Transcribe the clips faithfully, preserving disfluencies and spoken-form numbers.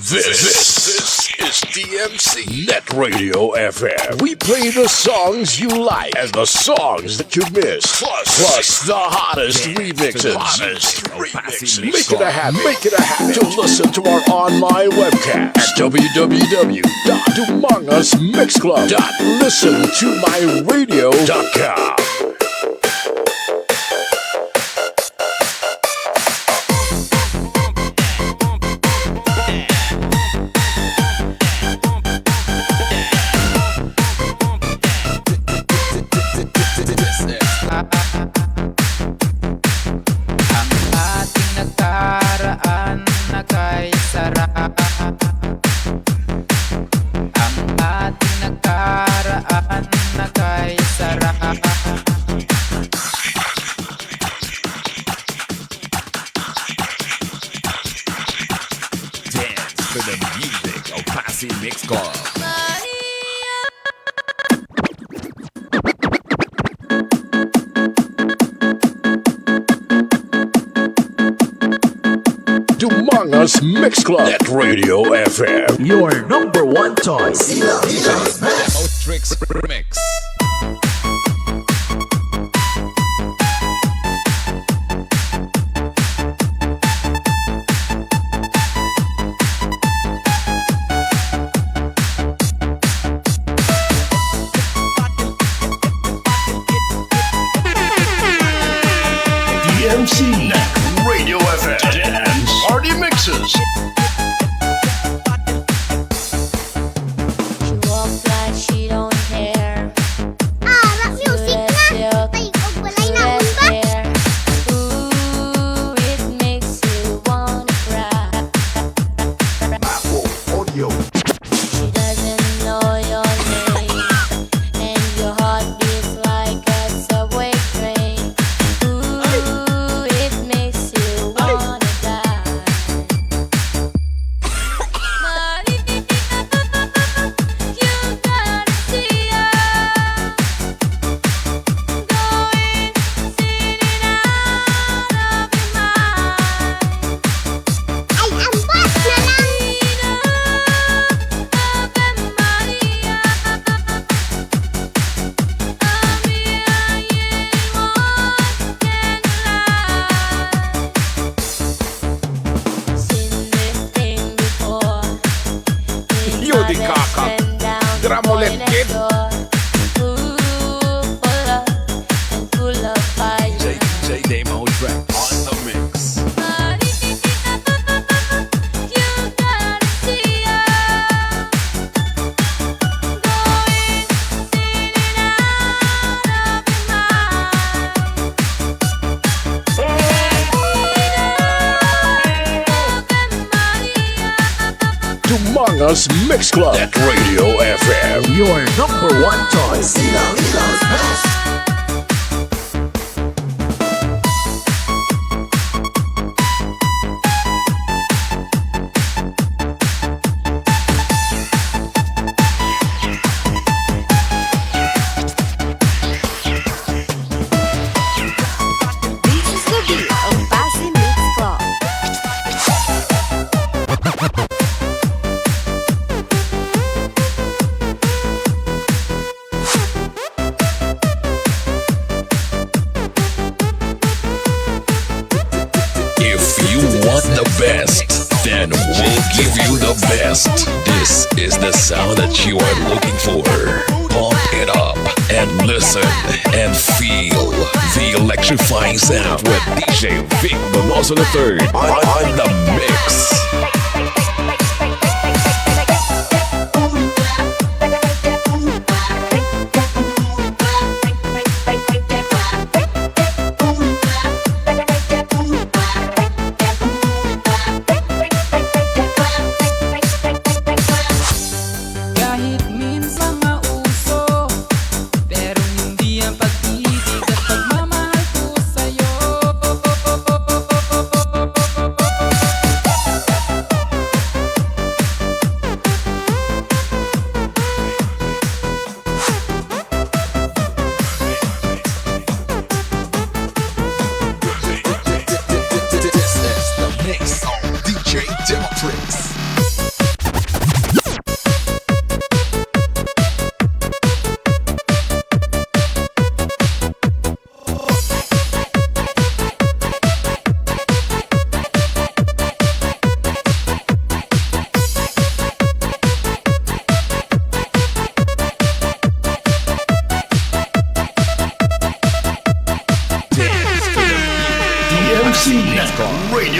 This, this is D M C Net Radio F M. We play the songs you like and the songs that you miss, plus, plus the hottest remixes. Hottest remixes. Make it a habit. Make it a habit to listen to our online webcast at w w w dot dumangas mix club dot listen to my radio dot com. Ang ating nakaraan na kay sarap. Ang ating nakaraan na kay sarap. Dance to the music of Pasi Mix Club. Dumangas Mix Club at Radio F M. Your number one choice. Most Tricks Remix. D M C Net Radio F M Dance Party Mixes. She walks like she don't care. Ah, rap music na. Ay, og walay na, ba? Ooh, it makes you wanna cry. Mapo Audio. She doesn't know your name, and your heart beats like a subway train. Ooh, it makes you wanna die. Maria, you gotta see her. Going, singing out of your mind. Ay, ang boss na lang. Yo, di kaka. Dira mo left, kid. J J Demo track on the mix. Dumangas Mix Club at Radio F M. Your number one choice. This is the beat of Pasi Mix Club. If you want the best, then we'll give you the best. This is the sound that you are looking for. Pump it up and listen and feel the electrifying sound with D J Vic Donoso the third on, on the mix. Kahit minsan mauso, pero hindi ang pag-ibig at pagmamahal ko sa'yo.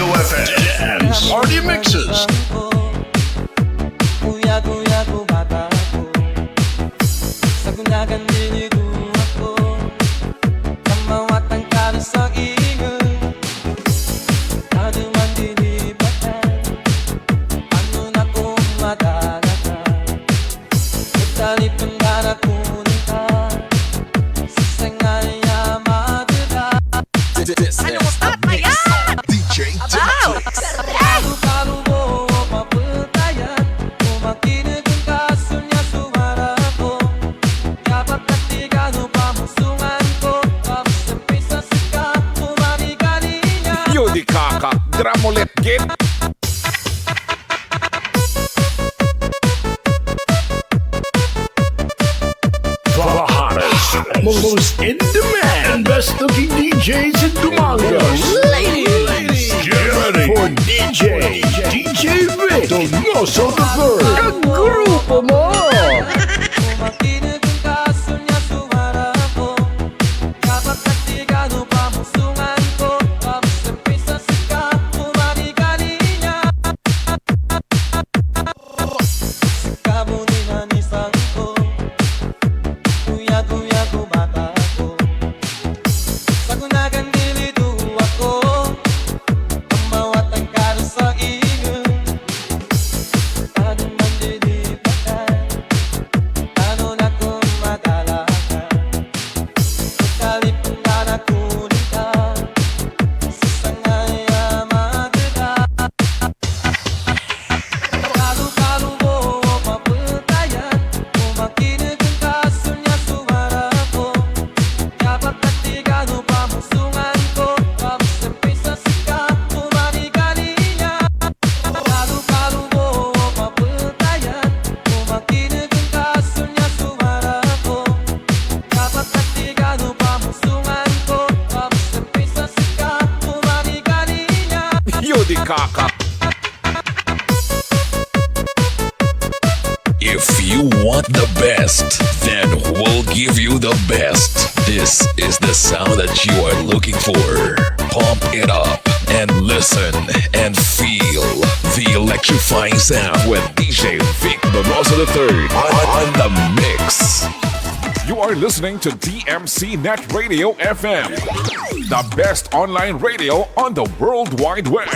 Dance Party Mixes. This is a mix of D J Dimitri. Yudi Kaka, Dramolet Gate. The hottest, most in demand, and best looking D Js in Dumangas. Ladies, get ready for D J, D J Vic Donoso the third. Kag grupo mo! Yudi Kaka. If you want the best, then we'll give you the best. This is the sound that you are looking for. Pump it up and listen and feel the electrifying sound with D J Vic Donoso the third on, on the mix. You are listening to D M C Net Radio F M, the best online radio on the World Wide Web.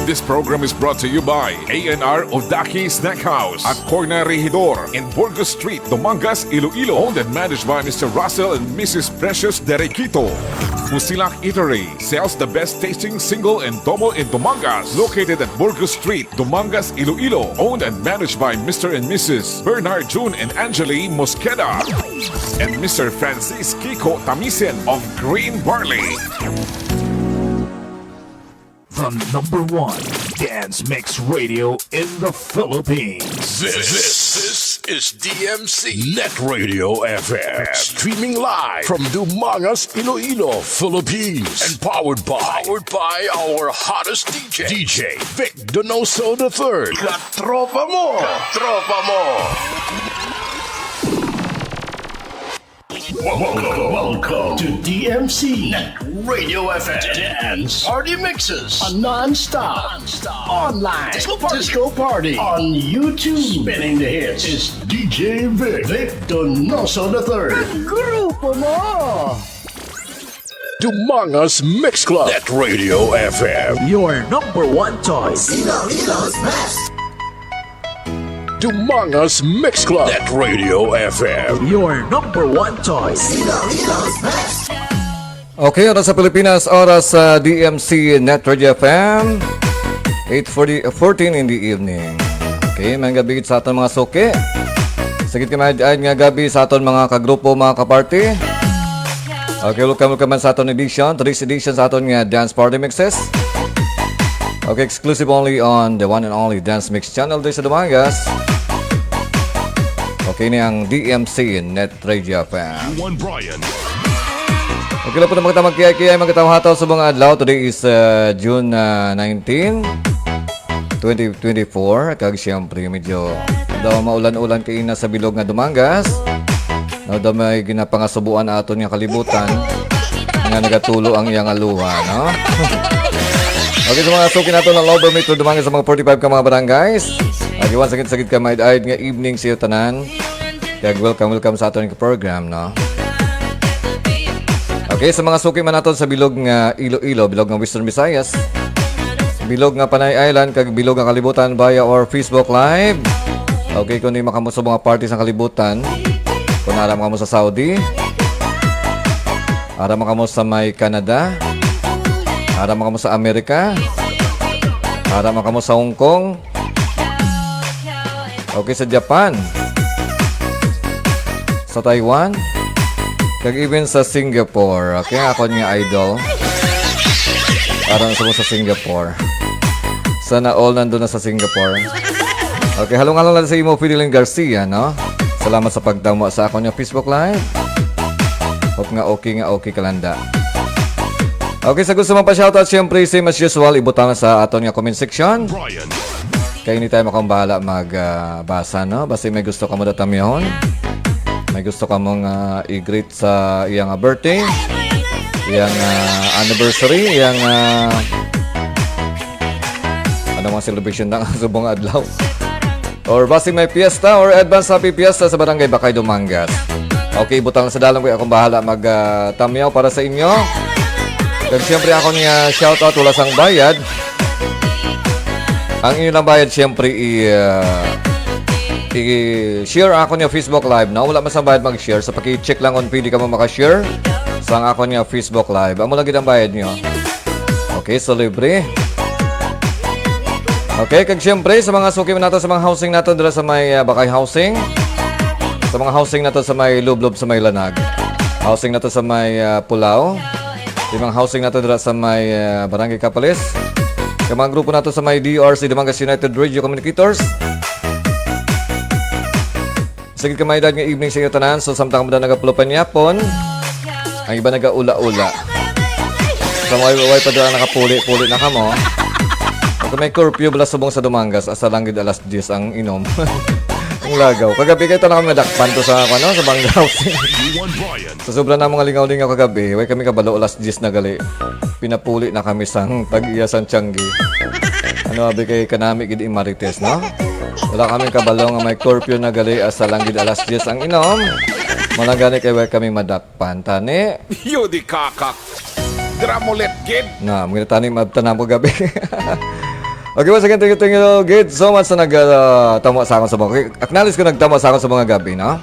This program is brought to you by A and R Odaki Snack House at Corner Regidor in Burgos Street, Dumangas, Iloilo. Owned and managed by Mister Russell and Missus Precious Derequito. Musilak Eatery sells the best tasting single and double in Dumangas. Located at Burgos Street, Dumangas, Iloilo. Owned and managed by Mister and Missus Bernard June and Angeli Mosqueda and Mister Francis Kiko Tamisen of Green Barley. The number one dance mix radio in the Philippines. This, this is D M C Net Radio F M. Streaming live from Dumangas, Iloilo, Philippines. And powered by, powered by our hottest D J, D J Vic Donoso the third. Katropa mo! Katropa mo! Welcome, welcome to D M C Net Radio F M Dance Party Mixes, a non-stop, non-stop online disco party, disco party on YouTube. Spinning the hits is D J Vic, Vic Donoso the third. Grupo mo! Dumangas Mix Club, Net Radio F M. Your number one choice. Iloilo's best. Dumangas Mix Club, Net Radio F M. Your number one choice. Iloilo's best. Okay, oras sa Pilipinas, oras sa D M C Net Radio F M, eight forty, fourteen in the evening. Okay, maayong gabi sa aton mga suki. Sa gid kay maayong gabi sa aton mga kagrupo, mga kaparty. Okay, welcome, welcome man sa aton edition, today's edition sa aton nga Dance Party Mixes. Okay, exclusive only on the one and only Dance Mix Channel diri sa Dumangas. Okay, ni ang D M C Net Radio F M. Juan Brian. Okay, lahat po na mga magkiyay-kiyay, magkatawhataw sa mga adlaw. Today is, uh, June, uh, nineteen, twenty twenty-four. Kag siyempre, medyo daw maulan-ulan kaina sa bilog nga Dumangas. Daw may ginapangasubuan aton nga kalibutan. nga nagatulo ang iyang aluha, no? Okay, sa mga suki nato na Lover Metro, dumangin sa mga forty-five ka mga barangays. Okay, once again, sagid ka, maid-aid nga evening sa iyo tanan. Kag welcome, welcome sa aton program, no? Okay, sa mga suki man nato sa bilog nga Iloilo, bilog nga Western Visayas, bilog nga Panay Island, kag bilog nga kalibutan via or Facebook Live. Okay, kung di makamo sa mga party sa kalibutan, kung ara man kamo sa Saudi, ara man kamo sa may Canada, ara man kamo sa Amerika, ara man kamo sa Hong Kong, okay, sa Japan, sa Taiwan, kag even sa Singapore. Okay, ang akon nga idol. Ara na sa mo sa Singapore. Sana all nandun na sa Singapore. Okay, halong-halong lang sa imo, Fideline Garcia, no? Salamat sa pagtamo sa akon nga Facebook Live. Hope nga okay, nga okay ka landa. Okay, sa gusto magpa-shoutout, siyempre, same as usual, ibutang na sa aton nga comment section. Kay anytime akong bahala mag, ah, basa, no? Basta may gusto ka mo datamyahon. May gusto ka mong, ah, i-greet sa iyang, ah, birthday, iyang, ah, anniversary, iyang, ah, ano mga celebration na subong adlaw. Or basi may piyesta or advance happy piyesta sa Barangay Bakay Dumangas. Okay, butang sa dalom kay akong bahala mag, ah, tamyaw para sa inyo. Kag siyempre, akon nga shoutout, wala sang bayad. Ang inyo lang bayad, siyempre, i, ah, i-share akon nga Facebook Live, no? Wala man sang bayad mag-share. So, paki-check lang kung pwede ka mo maka-share sa akon nga Facebook Live. Amo lang gid ang bayad nyo. Okay, so libre. Okay, kag siyempre, sa mga suki nato, sa mga housing nato, dira sa may, ah, Bakay Housing. Sa mga housing nato sa may Lublob, sa may Lanag. Housing nato sa may, ah, Pulao. Yung mga housing nato dira sa may, ah, Barangay Capalis. Yung mga grupo nato sa may D R C, Dumangas United Radio Communicators. Sige ka, may edad nga evening sa inyo tanan. So, samtang mo na nagapulupanyapon, ang iba nagaula-ula. Sa mga way pa dira nakapuli-puli na kamo. Kung may curfew bala subong sa Dumangas, asa lang gid alas diyes ang inom. Ang lagaw. Kagabi kay tanan kami nadakpan to sa, ano, sa Bangga Housing. Sa sobra na mga lingaw-lingaw kagabi, way kami kabalo, alas diyes na gali. Pinapuli na kami sang tag-iya sang tiyanggi. Ano, abi kay kanami gid i Marites, no? Wala kami kabalo nga may curfew na gali, asa lang gid alas diyes ang inom. Malagani kay way kami madakpan. Tani? Yo di kakak. Dramulet gid. Na, mga tani, mabtanam ko gabi. Okay, once again, thank you, thank you, gid. So much sa nag, ah, tamo sa akon sa mga, acknowledge ko nagtamo sa akon sa mga gabi, no?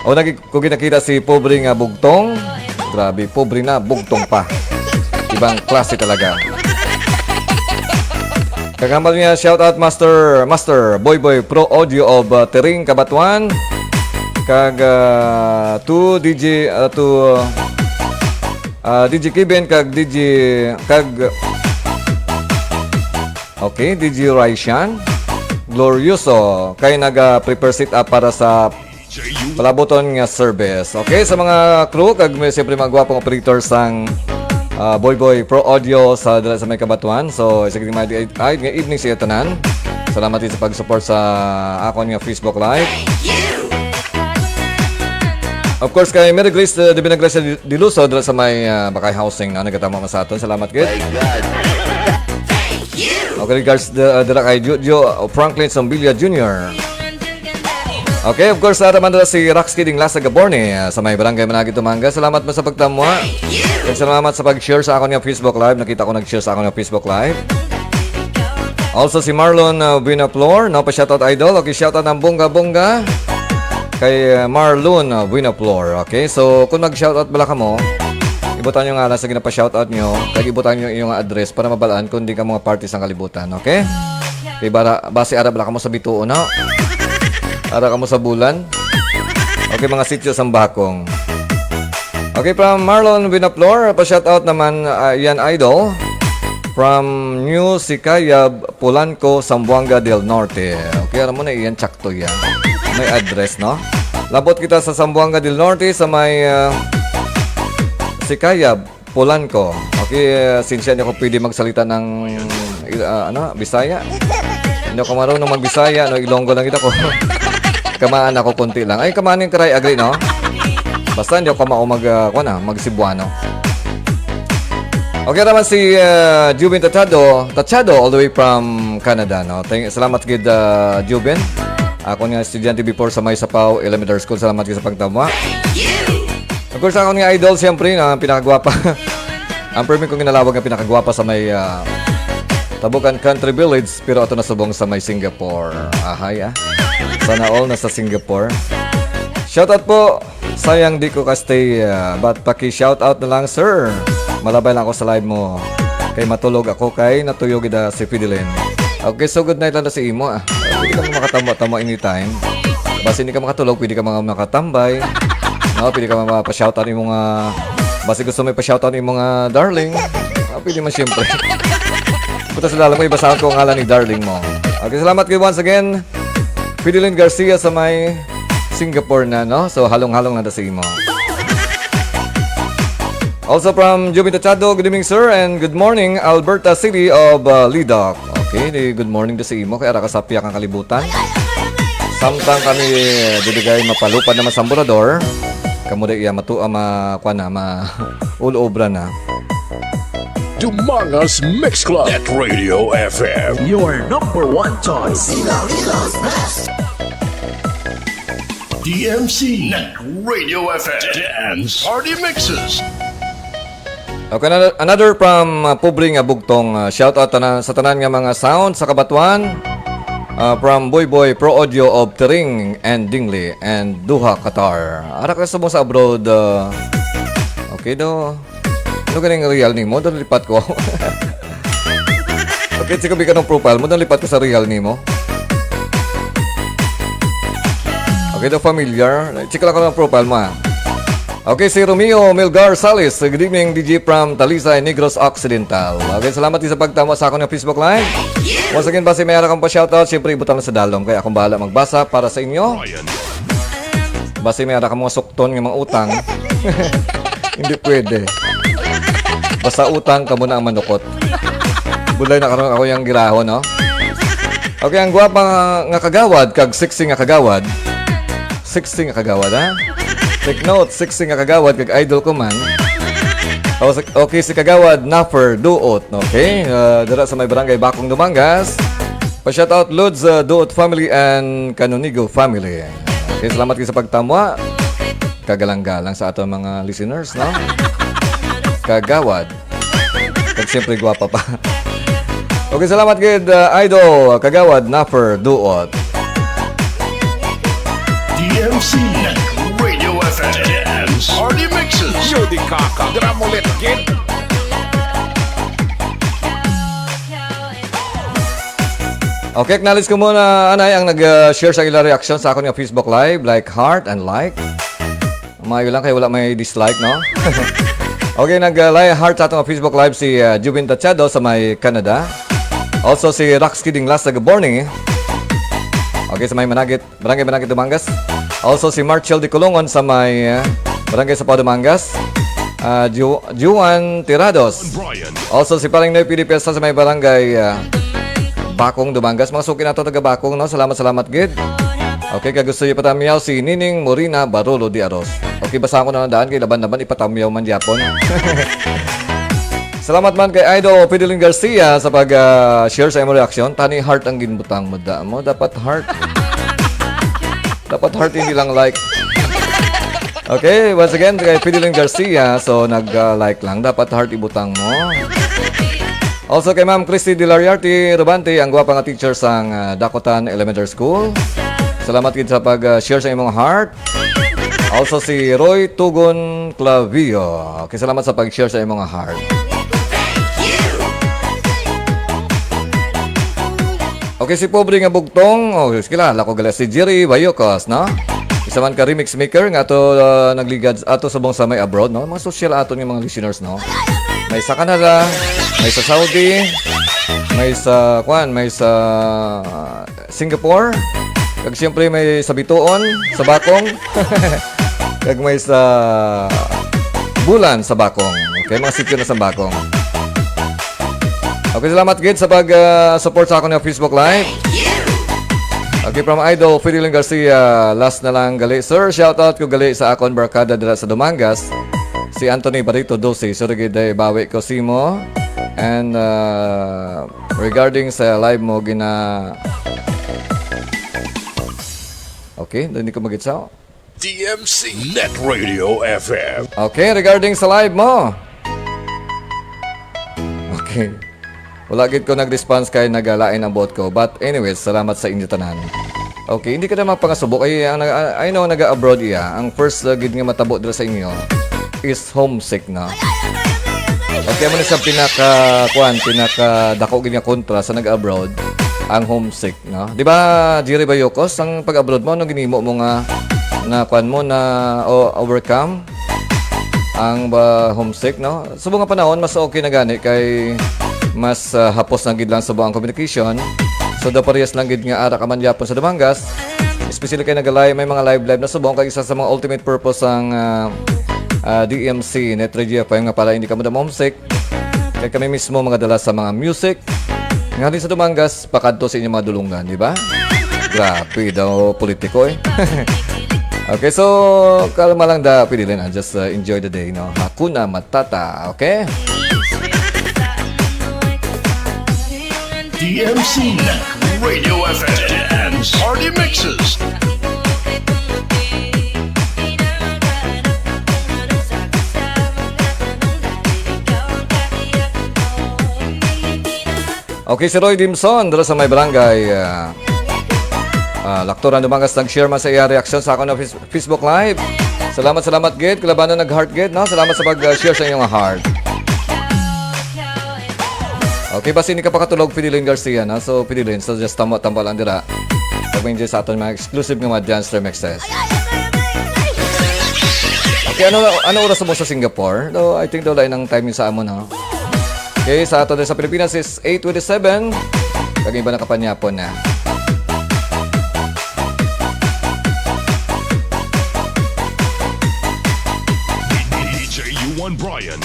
O, nag-, ko ginakita si pobre nga bugtong. Grabe, pobre na, bugtong pa. Ibang klase talaga. Kagambal niya, shout out Master, Master Boy Boy Pro Audio of, uh, Tering Cabatuan. Kag, uh, to D J, uh, to, uh, D J Kevin kag D J kag, okay, D J Raishan Glorioso kay naga-prepare setup para sa palabuton nga service. Okay, sa mga crew, kag may siyempre mga gwapong operator sang, ah, Boy Boy Pro Audio sa dala sa may Cabatuan. So, isa gid nga evening sa iyo tanan. Salamat din sa pag-support sa akon nga Facebook Live. Of course, kay Mary Grace, uh, Divina Gracia Diluso, dala sa may, ah, Bakay Housing na nagatama man sa aton. Salamat gid. Okay, regards, uh, dala kay Jojo Franklin Sombilia Junior. Okay, of course, ara man dira si Rax Kidding Lasa Gaborne, ah, sa may Barangay Managit, Tumanga. Salamat mo sa pagtamwa. Kag salamat sa pag-share sa akon nga Facebook Live. Nakita ko nag-share sa akon nga Facebook Live. Also si Marlon, ah, Buenaflor, no, pa-shoutout, idol. Okay, shoutout ng bongga-bongga kay, ah, Marlon, ah, Buenaflor. Okay, so kung mag-shoutout bala kamo, ibutan nyo nga lang sa ginapa-shoutout nyo, kag ibutan nyo yung address para mabalaan kung di ka mga party sang kalibutan, okay? Kay bara, basi ara bala kamo sa bituon, no? Ara kamo sa bulan. Okay, mga sityo sang Bakong. Okay, from Marlon Buenaflor, pa-shoutout naman, ah, yan, idol. From New Sicayab, Polanco, Zamboanga del Norte. Okay, alam mo na, yan, tsakto yan. May address, no? Labot kita sa Zamboanga del Norte, sa may, ah, Sicayab. Polanco. Okay, uh, sinsya niyo kung pwede magsalita ng, uh, ano, Bisaya. Hindi ako marunong magbisaya, no, Ilonggo lang kita ko. Kamaan ako konti lang. Ay, kamaan yung karay agri, no? Basta hindi ako kamao mag, uh, kuwan, ah, mag-Cebuano. Okay naman si uh, Jubin Tachado, Tachado all the way from Canada, no? Thank, salamat gid uh, Jubin. Ako nga estudyante before sa may Sapaw Elementary School, salamat gid sa pagtama. Of course, ako nga idol, siyempre, na pinakagwapa. Ang permi kong ginalawag nga pinakagwapa sa may uh, Tabukan Country Village, pero ato nasubong sa may Singapore. Ahay ah. Sana all na sa Singapore. Shoutout po. Sayang di ko ka-stay, ah, but paki-shoutout na lang, sir. Malabay lang ako sa live mo. Kay matulog ako kay natuyog gid si Fideline. Okay, so good night lang na sa imo, ah. Pwede ka makatambay-tambay anytime. Basi hindi ka makatulog, pwede ka mga makatambay. No, pwede ka mapashoutout yung mga, basi gusto mo ipashoutout yung mga darling. Ah, pwede man siyempre. Punta sa dalam mo, ibasa ko ang ngalan ni darling mo. Okay, salamat kayo once again. Fideline Garcia sa may Singapore na, no? So, halong-halong na da sa imo. Also from Jubin Tachado, good evening, sir, and good morning, Alberta City of uh, Lidoc. Okay, di good morning da sa imo, kay ara ka sa piyak ang kalibutan. Samtang kami, di kay mapalupad naman sa Ambulador. Kamo da iya matua, ma, kuwan na, ma, ulobra na. Dumangas Mix Club at Radio F M. Your number one choice. Iloilo's best. D M C, Nag Radio F M, Dance Party Mixes. Okay, another, another from uh, Pobre nga Bugtong. Uh, shout out tanan, sa tanan nga mga sound sa Kabatuan. Uh, from Boy Boy Pro Audio of Tiring and Dingli and Doha, Qatar. Ara ka subong sa abroad. Uh, okay do. Ano ganing real nimo? Doon lipat ko. Okay, check ko bikan ang profile mo. Doon lipat ko sa real nimo. Okay daw, familiar. Check lang ko ang profile mo, ah. Okay, si Romeo Melgar Salis. Good evening, D J from Talisay, Negros Occidental. Okay, salamat din sa pagtama sa akong Facebook Live. Once again, basi may ara kang pa-shoutout, siyempre, ibutang na sa dalom. Kaya akong bahala magbasa para sa inyo. Basi may ara kang mga sukton nga mga utang. Hindi pwede. Basta utang, kamo na ang manukot. Bulay na karon ako yung giraho, no? Okay, ang gwapa nga, nga kagawad, kag sexy nga kagawad. Sexy nga kagawad, ha? Take note, sexy nga kagawad, kag idol ko man. O, si- okay, si kagawad, Naffer Duot, okay? Uh, dira sa may barangay Bakong Dumangas. Pa-shoutout, Lods, uh, Duot family and Canonigo family. Okay, salamat kayo sa pagtamwa. Kagalang-galang sa aton mga listeners, no? Kagawad. Kag siyempre, gwapa pa. Okay, salamat gid, uh, Idol, Kagawad, Naffer, Duot. D M C, Radio F M, Dance Party Mixes. Yo di kaka, gramulit gid. Okay, acknowledge ko muna, anay, ang nag-share sa ilang reaction sa akon nga Facebook Live. Like, heart, and like. Maayo lang kay wala may dislike, no? Okay, nag-like, heart sa atong Facebook Live si uh, Jubin Tachado sa may Canada. Also si Rax Kidinglas sa Gaborni. Okay, sa may Managit, Barangay Managit, Dumangas. Also si Marchel de Colongon sa may uh, Barangay Sapaw, Dumangas. Uh, Ju- Juan Tirados. Also si Paring Noy P D P S sa may Barangay uh, Bakong, Dumangas. Mga suki nato taga Bakong, no? Salamat, salamat gid. Okay, kag gusto niyo patamyaw si Nining Morina Barolo de Aros. Okay, basahan ko na lang daan kay laban-laban ipatamyaw man gyapon. Salamat man kay Idol Fideline Garcia sa pag ah, share sa imong reaction. Tani heart ang ginbutang mo da mo. Dapat heart. Dapat heart, hindi lang like. Okay, once again, kay Fideline Garcia. So, nag-like lang. Dapat heart ibutang mo. Also kay Ma'am Christy Dilariarte Robante, ang gwapa nga teacher sang ah, Dakotan Elementary School. Salamat gid sa pag-share sa imong heart. Also si Roy Tugon Clavio. Okay, salamat sa pag-share sa imong heart. Okay, si Pobre nga Bugtong, oh, kilala ko gali si Jerry Bayocos, no? Isa man ka remix maker nga ato ah, nagligad ato subong sa may abroad, no? Mga social aton nga mga listeners, no? May sa Canada, may sa Saudi, may sa, kwan, may sa Singapore, kag siyempre may sa Bituon, sa Bakong, kag may sa Bulan, sa Bakong. Okay, mga sityo na sa Bakong. Okay, salamat gid sa pag ah, support sa akon nga Facebook Live. Okay, from Idol Fideline Garcia, last na lang gali. Sir, shout out ko gali sa akon barkada dira sa Dumangas. Si Anthony Barito Dosi, sorry gid, eh, bawi ko simo. And, uh, regarding sa live mo, gina-, okay, hindi ko magitsaw. D M C Net Radio F M. Okay, regarding sa live mo. Okay. Wala gid ko nag-response kay nagalain ang buot ko. But anyways, salamat sa inyo tanan. Okay, hindi ka na magpangasubo kay ang nag-, I know, naga-abroad iya. Ang first, uh, gid nga matabo dira sa inyo is homesick, no? Okay, mo na sa pinaka, kuan, pinaka dako gid nga kontra sa nag-abroad, ang homesick, no? Di ba, Jerry Bayocos, ang pag-abroad mo, ano ginimo mo nga, na kuan mo, na o-, overcome ang ba homesick, no? Subong nga panahon, mas okay na gani kay mas, ah, hapos lang gid lang subong ang communication. So, daw parehas lang gid nga ara ka man gyapon sa Dumangas. Especially kay nagalay, may mga live-live na subong kay isa sa mga ultimate purpose sang, ah, ah, D M C, Net Radio F M nga para hindi ka madamo homesick. Kay kami mismo magadala sa mga music nga halin sa Dumangas pakadto sa inyong mga dulungan, di ba? Grabe daw politiko eh. Okay, so kalma lang da, Pidilin, ah. Just, uh, enjoy the day, no? Hakuna Matata, okay? D M C Radio F M Dance Party Mixes. Okay, si Roy Dimson, dala sa may barangay, ah, ah, Laktoran, Dumangas, nag-share man sa iya reaksyon sa akon na Fis-, Facebook Live. Salamat, salamat, gid. Kalabanan nag-heart, gid, no? Salamat sa pag-share sa inyong heart. Okay, basi hindi ka pakatulog, Fidelin Garcia, no? So, Fidelin, so just tamba-tamba lang dira. Pag-enjoy sa aton mga exclusive nga mga dance remixes. Okay, ano, ano oras mo sa Singapore? Though, I think daw lain ang timing sa amon, ha? Okay, sa ato din sa Pilipinas is eight twenty-seven. Kag iba nakapanyapon na. D J Juan Brian.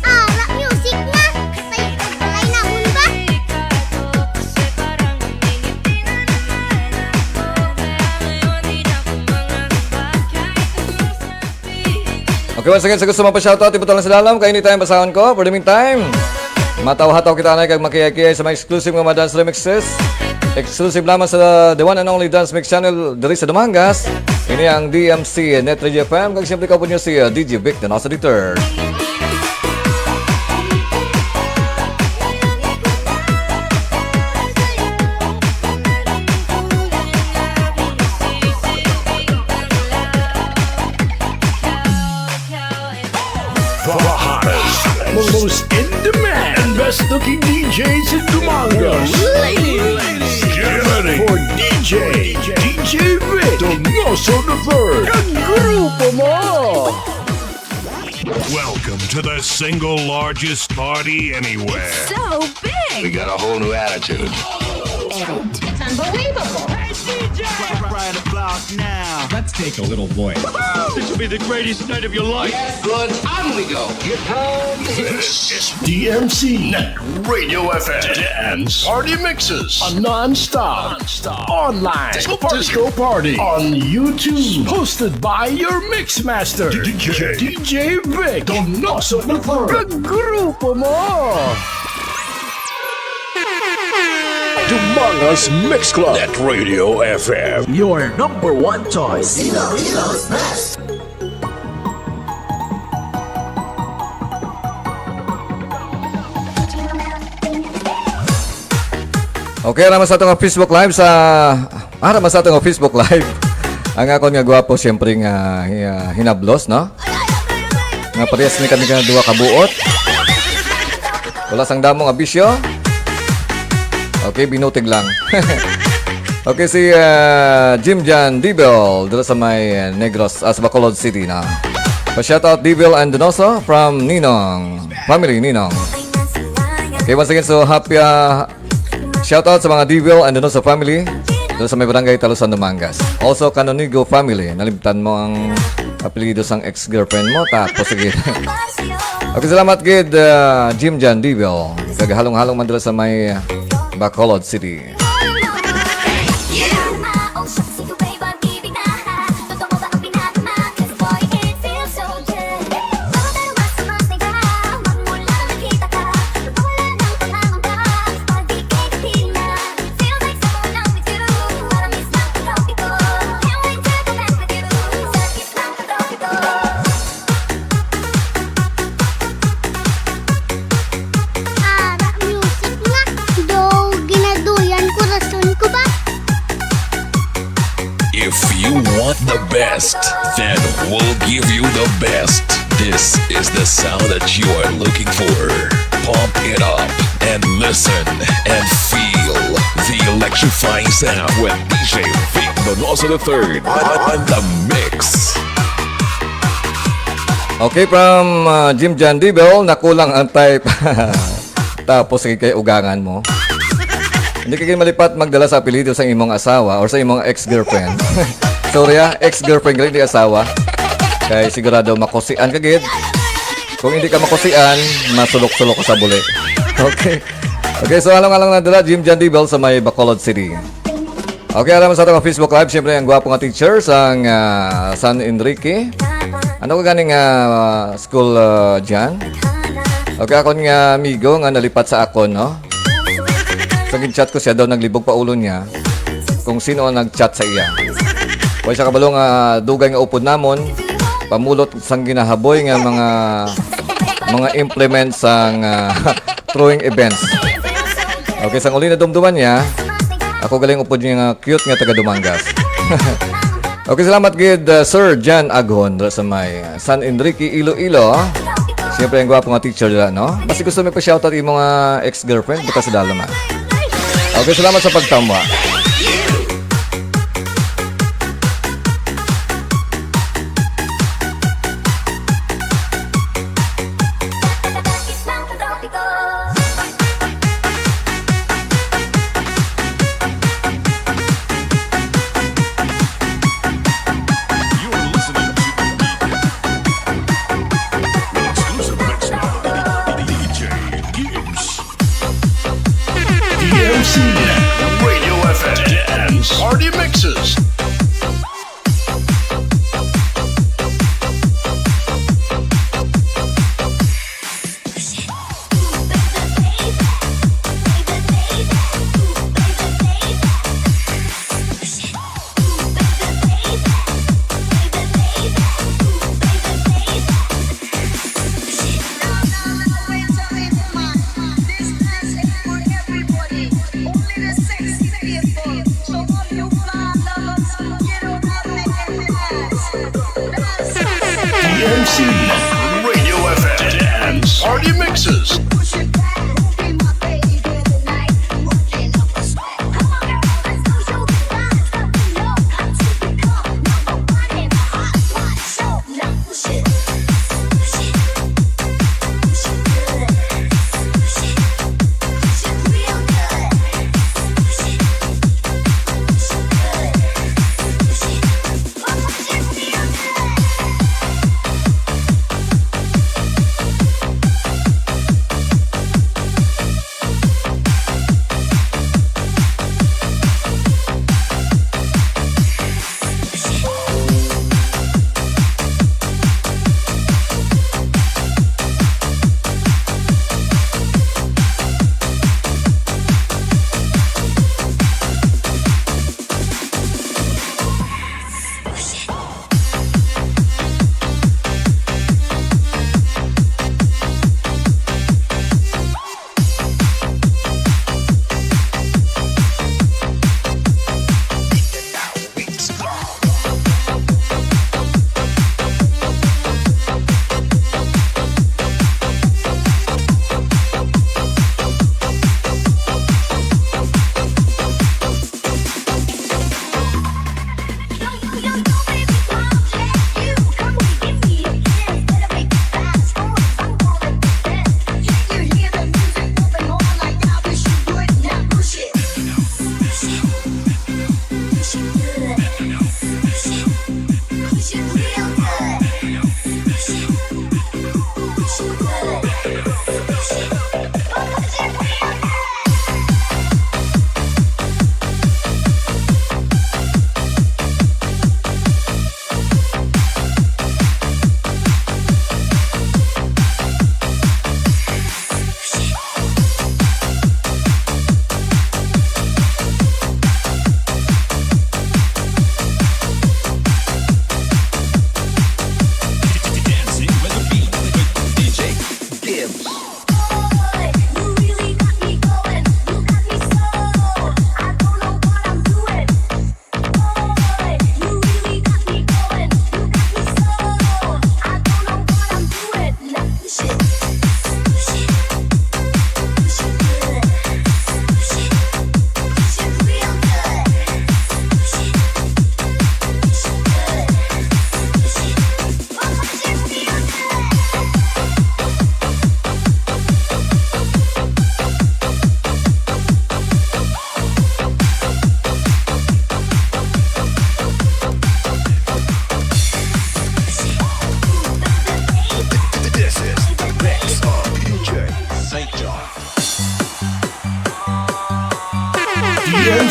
Ah, rock music na. Tayo ka balay na ba? Okay, once again, sa gusto magpa-shoutout, ibutang lang sa dalam, kay anytime basahon ko. For the meantime, matawhataw kita na kag makiyakiyay sa mga exclusive nga mga dance remixes. Exclusive lamang sa the one and only Dance Mix Channel diri sa Dumangas. Ini ang D M C Net Radio F M, kag siyempre, kauban niyo si, uh, D J Vic, the Nasa Dieter. The hottest, the most in demand, and best looking D Js in Dumangas. Ladies, get ready for D J, D J Vic, Donoso the third, ang grupo mo! Welcome to the single largest party anywhere. So big. We got a whole new attitude. Unbelievable. Hey, D J! Right, right about now. Let's take a little voice. This will be the greatest night of your life. Yes, good. On we go. This is D M C Net Radio F M Dance Party Mixes, a non-stop, non-stop online disco party, disco party on YouTube. Hosted by your mix master, D J, D J Vic Donoso the third. Ang grupo mo! Dumangas Mix Club. Net Radio F M. Your number one choice. Iloilo's best. Okay, ara man sa atong Facebook Live sa, ara man sa atong Facebook Live. Ang akon nga gwapo, siyempre nga, ah, hinablos, no? Nga parehas ni kami nga duha ka buot. Wala sang damo nga bisyo. Okay, binutig lang. Okay, si, ah, Jim Jan Dibel, dala sa may, ah, Negros, ah, sa Bacolod City na. Pa-shoutout Dibel and Donoso from Ninong. Family, Ninong. Okay, once again, so happy, ah, shoutout sa mga Dibel and Donoso family. Dala sa may barangay Talusan, Dumangas. Also, Canonigo family. Nalimtan mo ang apelyido sang ex-girlfriend mo. Tapos, sige. Okay, salamat gid, ah, Jim Jan Dibel. Kag halong-halong man dira sa may Bacolod City. Ara music nga, daw ginaduyan kurason ko ba? If you want the best, then we'll give you the best. This is the sound that you are looking for. Pump it up and listen and feel the electrifying sound with D J Vic Donoso the third on the mix. Okay, from uh, Jim John Devil, nakulang ang type. Tapos kay kay ugangan mo. Hindi ka gid malipat magdala sa apelyido sa imong asawa or sa imong ex-girlfriend. Sorry ah, ex-girlfriend gali, di asawa. Kay sigurado makusian ka gid. Kung hindi ka makusian, masulok-sulok ka sa buli. Okay. Okay, so halong-halong na dira, Jim John Devil sa may Bacolod City. Okay, alam sa atong Facebook Live, siyempre ang gwapo nga teacher sang ah, San Enrique. Ano ka ganing ah, school ah, Jan? Okay, akon nga amigo nga nalipat sa akon, no? Sa gin-chat ko siya daw naglibog pa ulo niya kung sino ang nag-chat sa iya. Wa siya kabalo nga dugay nga upod namon, pamulot sang ginahaboy nga mga mga implement sang ah, throwing events. Okay, sang uli na dumduman niya, ako galing upod niya nga cute nga taga Dumangas. Okay, salamat gid uh, Sir Jan Aghon dira sa may uh, San Enrique, Iloilo. Siyempre, ang gwapo nga teacher dira, no? Basta gusto may pa-shoutout imo nga ex-girlfriend, buta sa dalom, ha? Okay, salamat sa pagtamwa. Party mixes.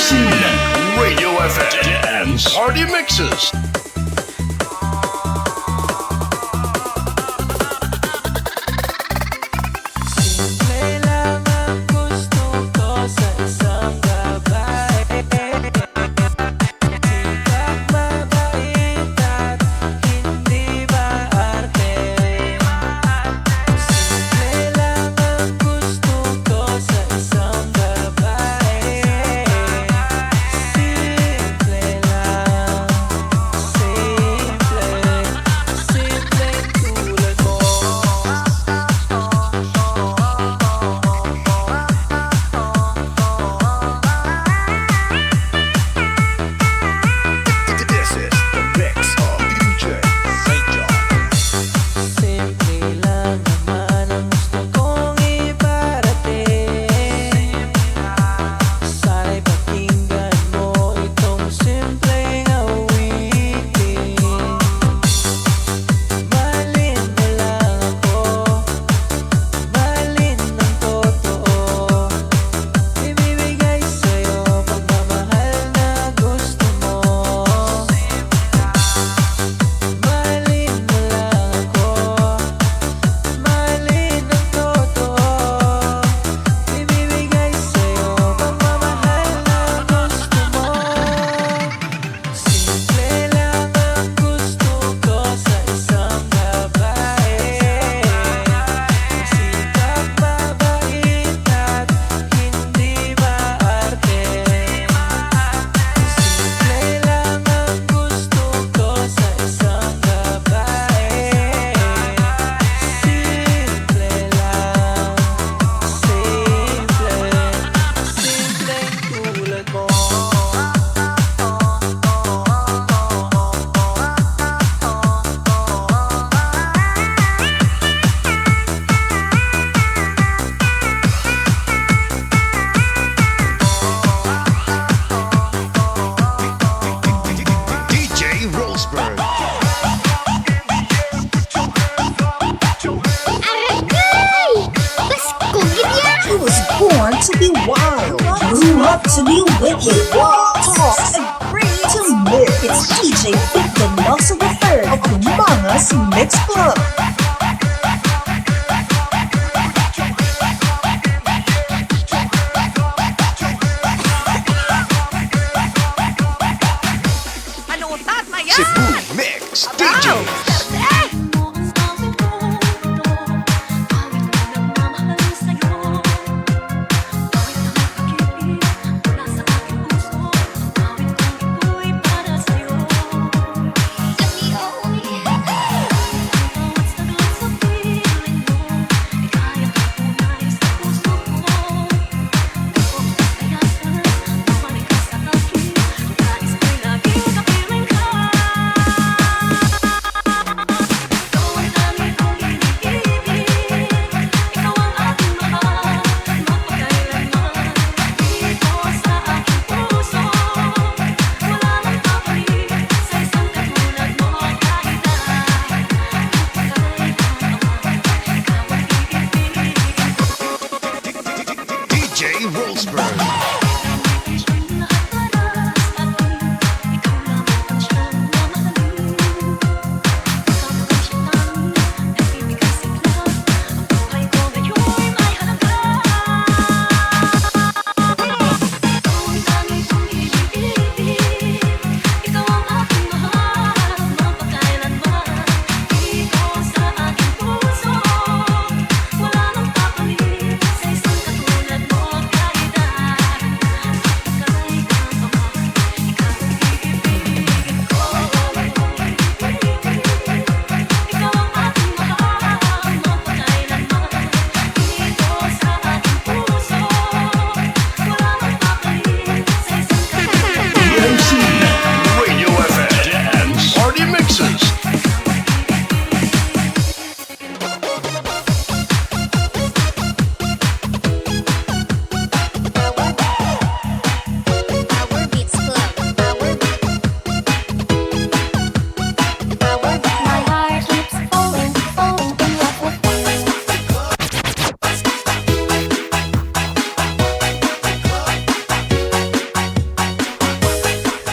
Radio F M Party Mixes. Simple lang ang gusto ko sa isang babae. Sikat, mabait at hindi maarte. Simple lang ang gusto ko sa isang babae. Simple lang, simple, simpleng tulad mo. This is the mix of D J Saint John. Simple lang naman ang gusto kong iparating. Sana'y pakinggan mo itong simpleng awitin. Mahalin mo lang ako, mahalin ng totoo. Ibibigay sa'yo pagmamahal na gusto mo. Mahalin mo lang ako, mahalin ng totoo. Ibibigay sa'yo pagmamahal na gusto mo. Simple lang ang gusto ko sa isang babae. Sikat, mabait at hindi maarte. Simple lang ang gusto ko sa isang babae. Simple lang, simple, simpleng tulad mo. D J Roseberg. Aragay! Pasko gid ya! He was born to be wild, grew up to be wicked, raw talks, and free to live. It's D J Victor Nelson the third of Umangas Mix Club. Ano, tatay, Cebu yan? Mix Abaw! D J. Swerte!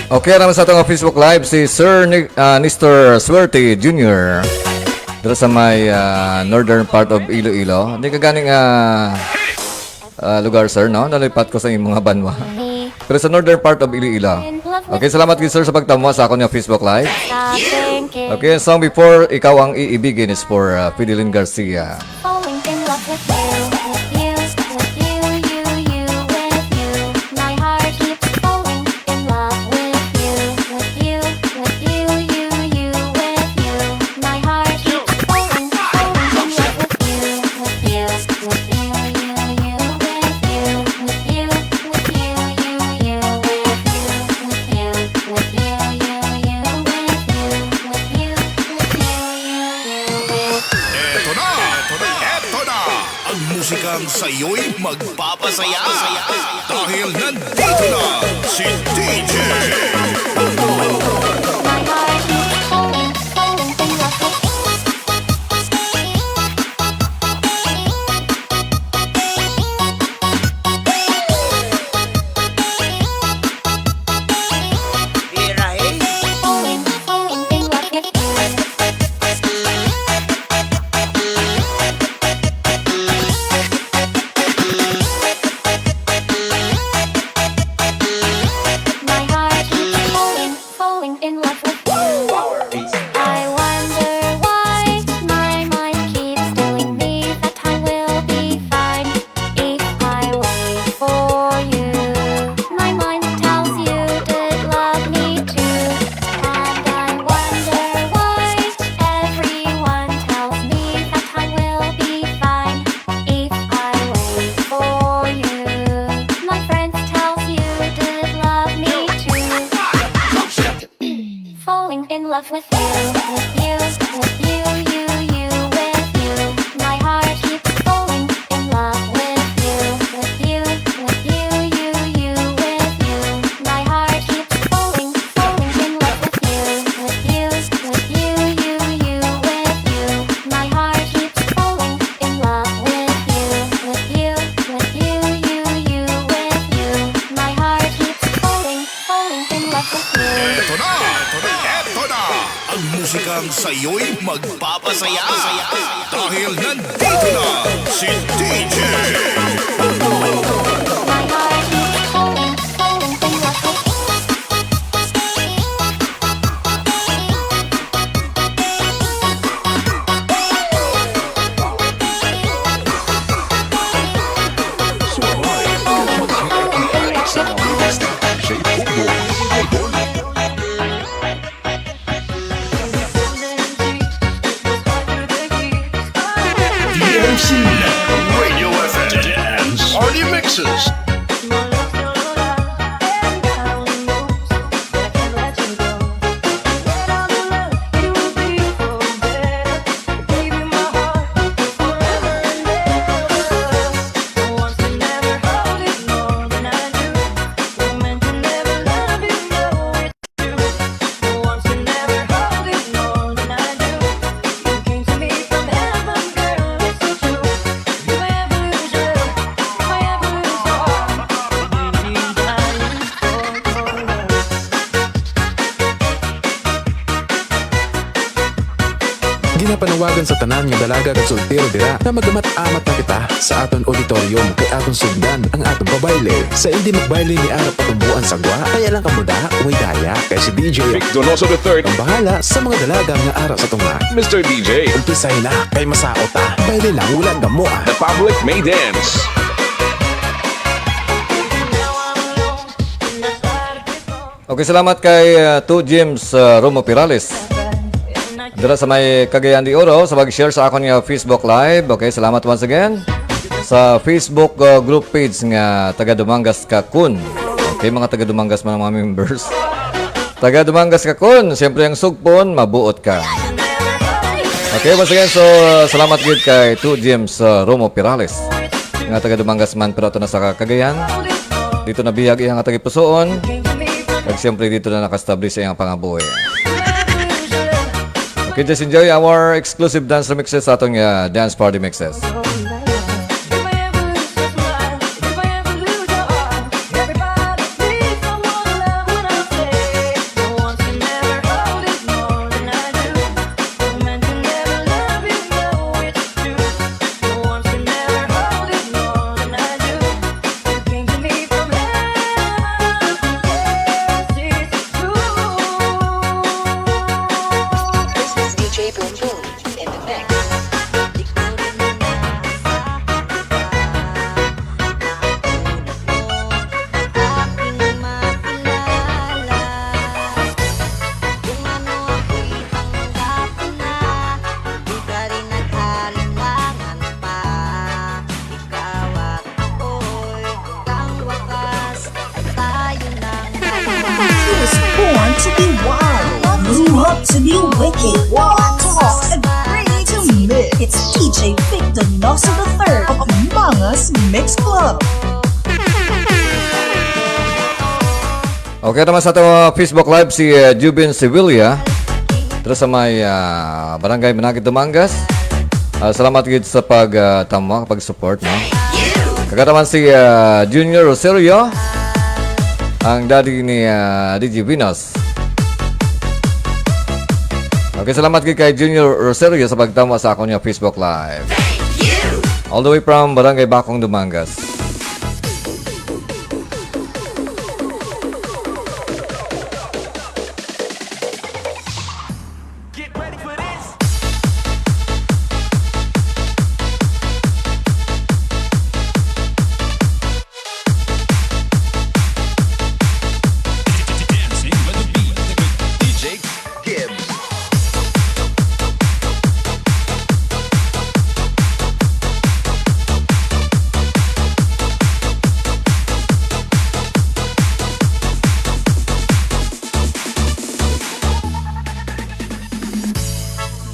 Okay, naman sa atong Facebook Live, si Sir Ni-, ah, Nestor Suerte Junior. Dito sa may, ah, northern part of Iloilo. Hindi ka ganing, ah, ah, lugar, sir, no? Nalipat ko sa imong mga banwa. Pero sa northern part of Iloilo. Okay, salamat gid, sir, sa pagtamwa sa akon nga Facebook Live. Okay, ang song Before Ikaw Ang Iibigin is for, ah, Fideline Garcia. Falling in love with you, with you, with you, you, with you. My heart keeps falling in love with you, with you, with you, you, you, with you. My heart keeps falling, falling in love with you, with you, with you, you, you, with you, with you, with you, you, you, with you, with you, with you, you, you, with you, with you, with you, you, you, with you. Eto na! Eto na! Eto na! Ang musikang sa'yo'y magpapasaya. Dahil nandito na si D J. My heart keeps falling, falling in love with you. I wonder why my mind keeps telling me that I will be fine if I wait for you. My mind tells you to love me too, and I wonder why everyone tells me that I will be fine if I wait for you. My friends tells you to love me too. Falling in love with you, with you, with you, you, you, with you. My heart keeps falling in love with you, with you, with you, you, you, with you. My heart keeps falling, falling in love with you, with you, with you, you, you, with you. My heart keeps falling in love with you, with you, with you, you, you, with you. My heart keeps falling, falling in love with you. Eto na! Eto na! Ang musikang sa'yo'y magpapasaya. Dahil nandito na si D J. My heart keeps falling, falling in love with you. D M C, Radio F M, Dance Party Mixes. Ginapanawagan sa tanan nga dalaga kag soltero dira nga magamat-amat na kita sa aton auditorium kay aton sugdan ang aton pabayle. Sa indi magbayle ni ara patumboan sa gwa, kaya lang kamo da, way daya, kay si D J Vic Donoso the third ang bahala sa mga dalaga nga ara sa tunga. Mister D J, umpisay na, kay masaot ta. Bayle lang, wala gamo, ah. The public may dance. Okay, salamat kay, uh, Two James, uh, Romo Perales. Dira sa may Cagayan de Oro, sa pag-share sa akon nga Facebook Live. Okay, salamat once again sa Facebook, uh, group page nga taga Dumangas ka Kun. Okay, mga taga Dumangas man ang mga members. Taga Dumangas ka Kun, siyempre ang sugpon, mabuot ka. Okay, once again, so, uh, salamat gid kay Two James, uh, Romo Perales. Nga taga Dumangas man, pero ato na sa Cagayan. Dito na bihag iya nga tagipusoon. Kag siyempre, dito na nakaestablish ang pangabuhi. Okay, just enjoy our exclusive dance remixes sa atong, uh, dance party mixes. The new wicked, raw talk, and ready to mix. It's D J Vic Donoso the third of Mangas Mix Club. Okay naman sa ato, uh, Facebook Live si, uh, Jubin Sevilla. Dito sa may, uh, Barangay Manakit, Dumangas. Uh, salamat gid sa pag, uh, tama, pag-support, no? Kagataman si, uh, Junior Rosario, ang daddy ni, uh, D J Venus. Okay, salamat gid kay Junior Rosario sa pagtama sa akon nga Facebook Live. All the way from Barangay Bacong, Dumangas.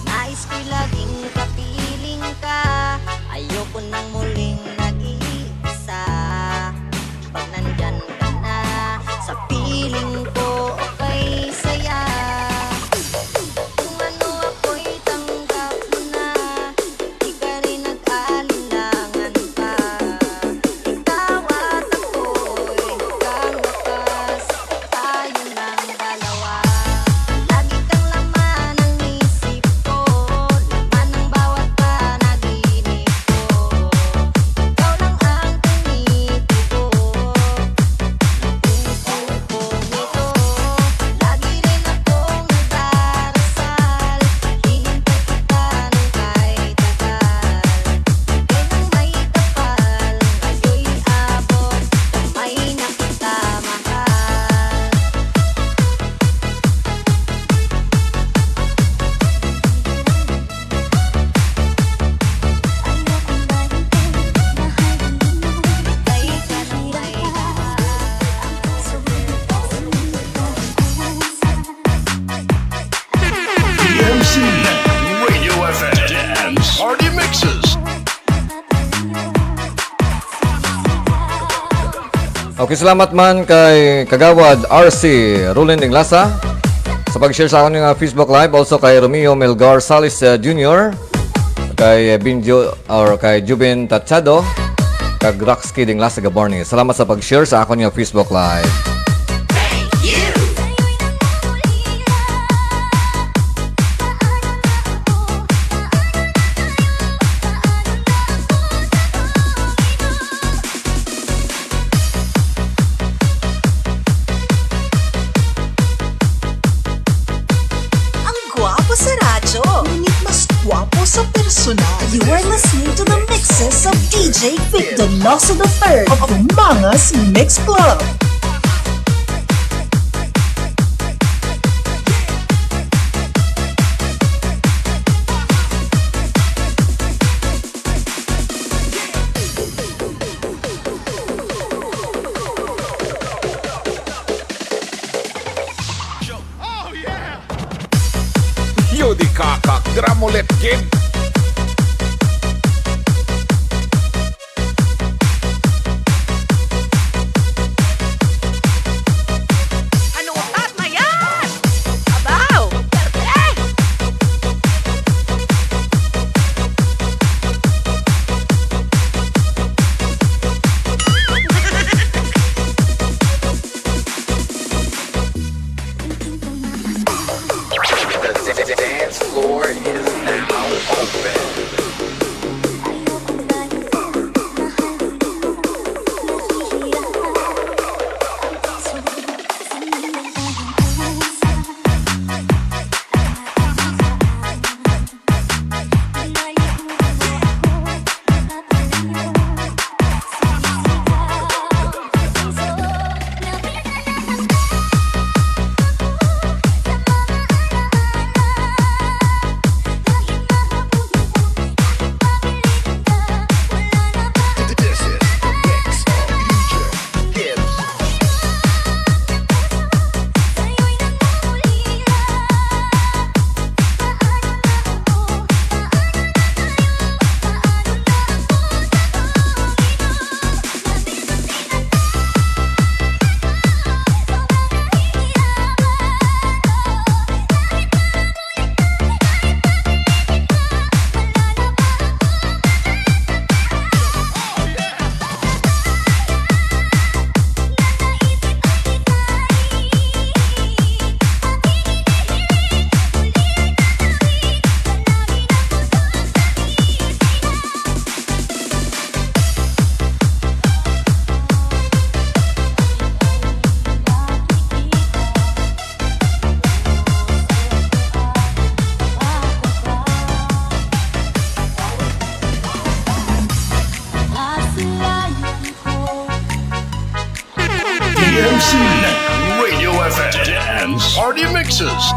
Nais ko'y laging kapiling ka, ayoko nang muling nag-iisa. Pag nandyan ka na sa piling ko, okay saya. Kung ano ako'y tanggap mo na, di ka rin nag-alinlangan pa. Ikaw at ako'y kang wakas, tayo lang dalawa. Lagi kang laman ng isip ko, laman ng bawat panaginip ko. Ikaw lang ang tinitibo. Lagi rin akong nagdarasal, hinihintay kita ng kay tagal. Kay nang may kapal, kayo'y abot, kamay na kita, mahal. D M C Radio F M Dance Party Mixes. Okay, salamat man kay Kagawad R C Roland Inglasa sa pag-share sa akon nga Facebook Live. Also kay Romeo Melgar Salis, uh, Junior, kay Binjo, or kay Jubin Tachado, kag Roxky Inglasa Gaborni. Salamat sa pag-share sa akon nga Facebook Live. Ang gwapo sa radyo, ngunit mas gwapo sa personal. You are listening to the mixes of D J Vic Donoso the third of Mangas Mix Club. Yo, di kakak, dira mo let kid. Ano utat na yan? Abaw! Eh! The dance floor is now open. Remixes.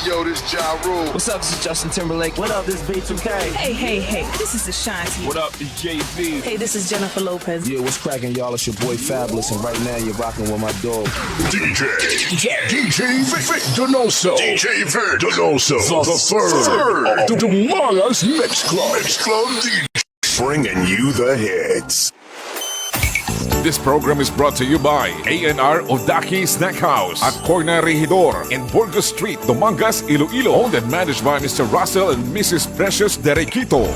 Yo, this Ja Rule. What's up? This is Justin Timberlake. What up? This is B two K. Hey, hey, hey, this is Ashanti. What up? It's Jay Z. Hey, this is Jennifer Lopez. Yeah, what's cracking, y'all? It's your boy Fabolous, and right now you're rocking with my dog. D J, D J, D J Vic, Vic Donoso, D J Vic Donoso, the, the third of the Dumangas Mix Club, Mix Club D J, bringing you the hits. This program is brought to you by A and R Odaki Snack House at Corner Regidor in Burgos Street, Dumangas, Iloilo. Owned and managed by Mister Russell and Missus Precious Derequito.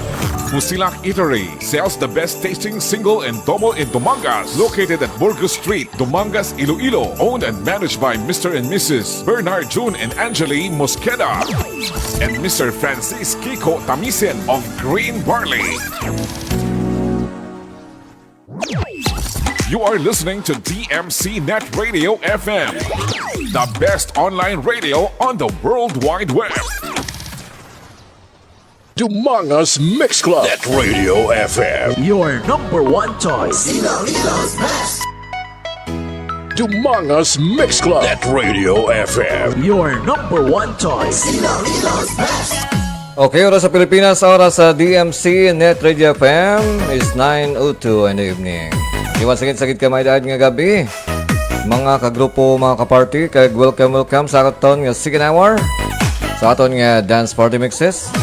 Musilak Eatery sells the best tasting single and double in Dumangas. Located at Burgos Street, Dumangas, Iloilo. Owned and managed by Mister and Missus Bernard June and Angeli Mosqueda and Mister Francis Kiko Tamisen of Green Barley. You are listening to D M C Net Radio F M, the best online radio on the World Wide Web. Dumangas Mix Club, Net Radio F M, your number one choice. Ilocos Best. Dumangas Mix Club, Net Radio F M, your number one choice. Ilocos Best. Okay, oras sa Pilipinas, oras sa D M C Net Radio F M is nine oh two in the evening. Iwan sakit-sakit ka may daad nga gabi. Mga kagrupo, mga kaparty, kag welcome, welcome sa aton nga second hour sa aton nga dance party mixes.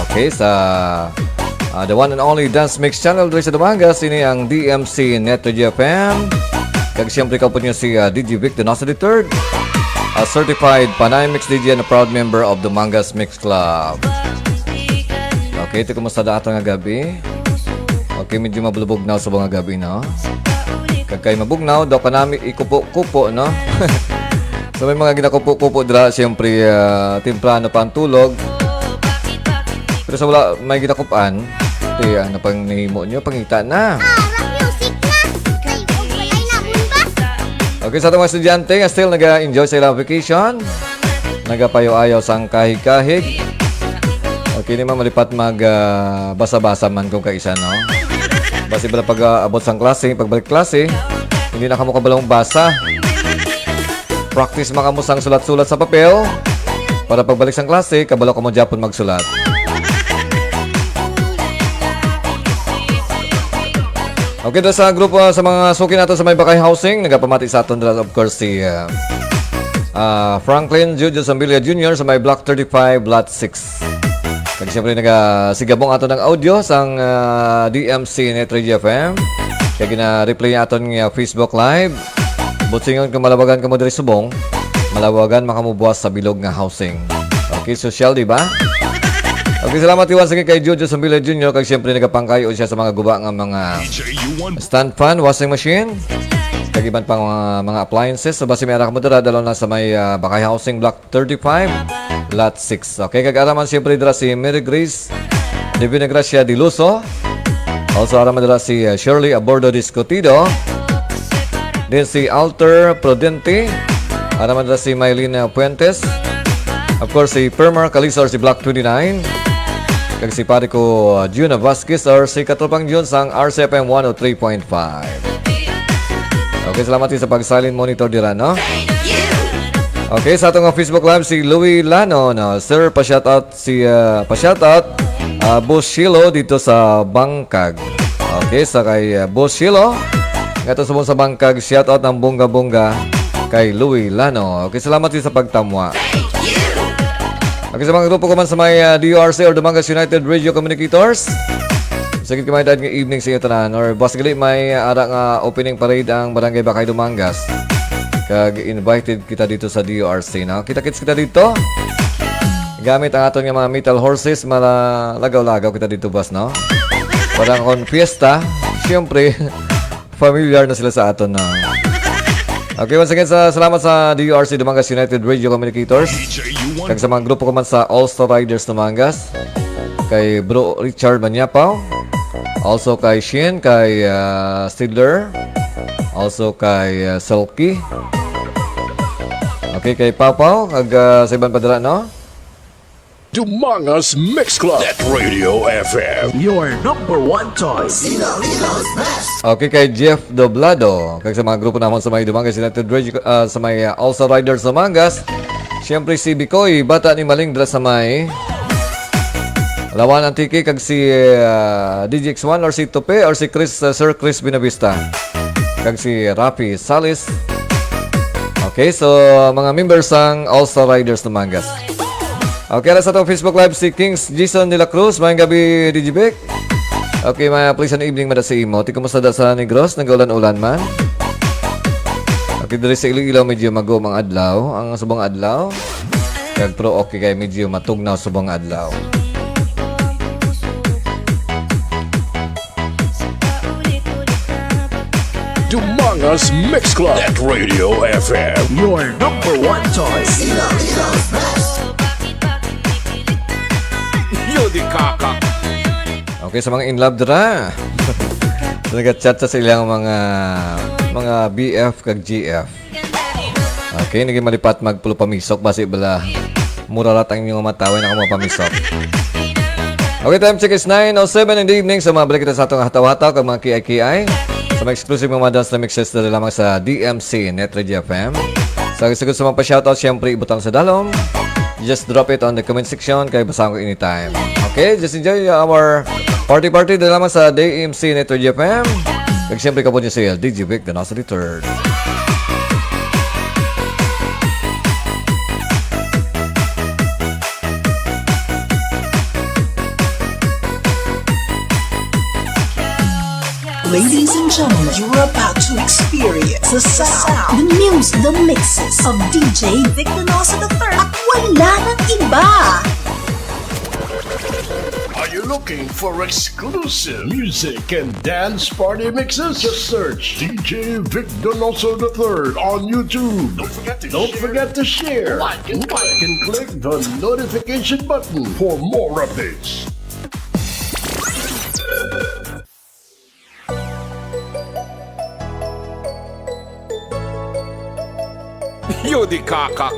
Okay, sa ah, the one and only dance mix channel diri sa Dumangas, ini ang D M C Net Radio F M. Kag siyempre, kaupod niyo si ah, D J Vic Donoso the third, a certified Panay Mix D J and a proud member of Dumangas Mix Club. Okay, ito kumusta na ato nga gabi? Okay, medyo mabulubog na sa mga gabi, no? Kag kay mabugnaw daw kanami ikupo-kupo, no? So may mga ginakupo-kupo dira, siyempre ah, temprano pa ang tulog. Pero sa wala may ginakup-an, eh, ano pang nahimo nyo? Pangita na. Ah, rap music na. Kay og walay na bomba. Okay, sa atong mga estudyante nga still naga-enjoy sa ilang vacation, nagapayo-ayaw sang kahig-kahig. Okay, ni man malipat mag ah, basa-basa man kung kaisa, no? Basi bala pag ah, abot sang klase, pagbalik klase, hindi na kamo kabalong basa. Practice man kamo sang sulat-sulat sa papel para pagbalik sang klase, kabalo kamo gyapon magsulat. Okay, dira sa grupo ah, sa mga suki nato sa may Bakay Housing, nagapamati sa aton dira, of course, si ah, ah, Franklin Jojo Sambilia Junior sa may Block thirty-five, Lot six. Kag siyempre, nagasigabong ato ng audio sang ah, D M C Net Radio F M. Kaya gina-replay niya aton nga Facebook Live. Butsingon kung malawagan kamo diri subong, malawagan makamubuas sa bilog nga housing. Okay, social, di ba? Okay, salamat iwan sa kay Jojo Sambilia Junior. Kag siyempre, nagapangkayo siya sa mga guba nga mga stand fan, washing machine, kag iban pang mga, mga appliances. So, basi may anak mo dira, dalaw na sa may ah, Bakay Housing Block thirty-five, Lot six. Okay, kag araman siyempre dira si Mary Grace de Vinagracia Diluso. Also, araman dira si uh, Shirley Abordo Discutido. Then si Alter Prudente. Araman dira si Mylene Fuentes. Of course, si Permar Calizo or si Block twenty-nine. Kag si pare ko uh, Juna Vasquez or si Katropang Jun sang R C F M one oh three point five. Okay, salamat sa pag-silent monitor dira, no? Okay, sa atong Facebook Live, si Louie Lano, no? Sir, pa-shoutout si, ah, pa-shoutout, ah, Boss Shilo dito sa Bangkag. Okay, sa kay ah, Boss Shilo, nga to subong sa Bangkag, shoutout ng bongga-bongga kay Louie Lano. Okay, salamat din sa pagtamwa. Okay, sa mga grupo ko man sa may ah, D U R C or Dumangas United Radio Communicators, sakit ka may dad nga evening sa iyo tanan. Or basta gali may ara nga opening parade ang Barangay Bakay Dumangas. Kag invited kita dito sa D U R C, no? Kita-kits kita dito. Gamit ang aton nga mga metal horses, malagaw-lagaw kita dito, boss, no? Para kung fiesta, siyempre, familiar na sila sa aton, no? Okay, once again, sa, salamat sa D U R C Dumangas United Radio Communicators. Kag sa mga grupo ko man sa All Star Riders Dumangas. Kay Bro Richard Manyapaw. Also kay Shin, kay ah, Stidler. Also kay ah, Selkie. Okay, kay Papaw, kag ah, sa iban pa dira, no? Dumangas Mix Club, Net Radio F M, your number one choice. Okay, kay Jeff Doblado, kag sa mga grupo namon sa may Dumangas United Radio, ah, sa may ah, All Star Riders Dumangas. Siyempre, si Bicoy, bata ni Maling dira sa may Lawan, Antique, kag si, ah, D J X one or si Tope or si Chris, ah, Sir Chris Binavista. Kag si Rafi Salis. Okay, so, mga members sang All Star Riders Tumangas. Okay, ara sa atong Facebook Live, si Kings Jason de la Cruz. Maayong gabi, D J Vic. Okay, mga pleasant evening man sa imo. Ti, kumusta da sa Negros? Nagaulan-ulan man? Okay, diri sa Iloilo, medyo magom ang adlaw. Ang subong adlaw. Kag pero okay kay medyo matugnaw subong adlaw. Dumangas Mix Club at Radio F M. Your number one choice. Yo, di kaka. Okay, sa mga in love dira. Nagachat sa ilang mga, mga B F kag G F. Okay, naging malipat magpulupamisok, basi bala murarat ang inyong mata, way na kamo mapamisok. Okay, time check is nine oh seven in the evening. So, mabalik kita sa atong hataw-hataw kag mga kiay-kiay. Sa mga exclusive mga dance na mixes na lamang sa D M C Net Radio F M. Sa kasagot sa mga pa-shoutout, siyempre, ibutang sa dalom. Just drop it on the comment section, kay basahan ko anytime. Okay, just enjoy our party-party na lamang sa D M C Net Radio F M. Kag siyempre, kabot niyo si D J Vic Donoso the third. Ladies and gentlemen, you are about to experience the sound, the music, the mixes of D J Vic Donoso the third at wala nang iba. Are you looking for exclusive music and dance party mixes? Just search D J Vic Donoso the third on YouTube. Don't forget to Don't share, forget to share, like, and like, and click the notification button for more updates. Yo, di kaka.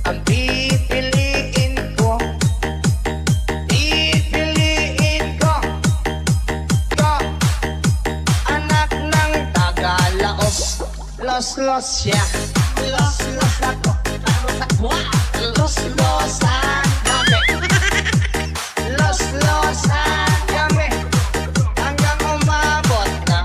Ang pipiliin ko, pipiliin ko, ko, anak ng tagalaog. Los-los siya, los-los ako, los-losan kami. Los-losan kami hanggang umabot na.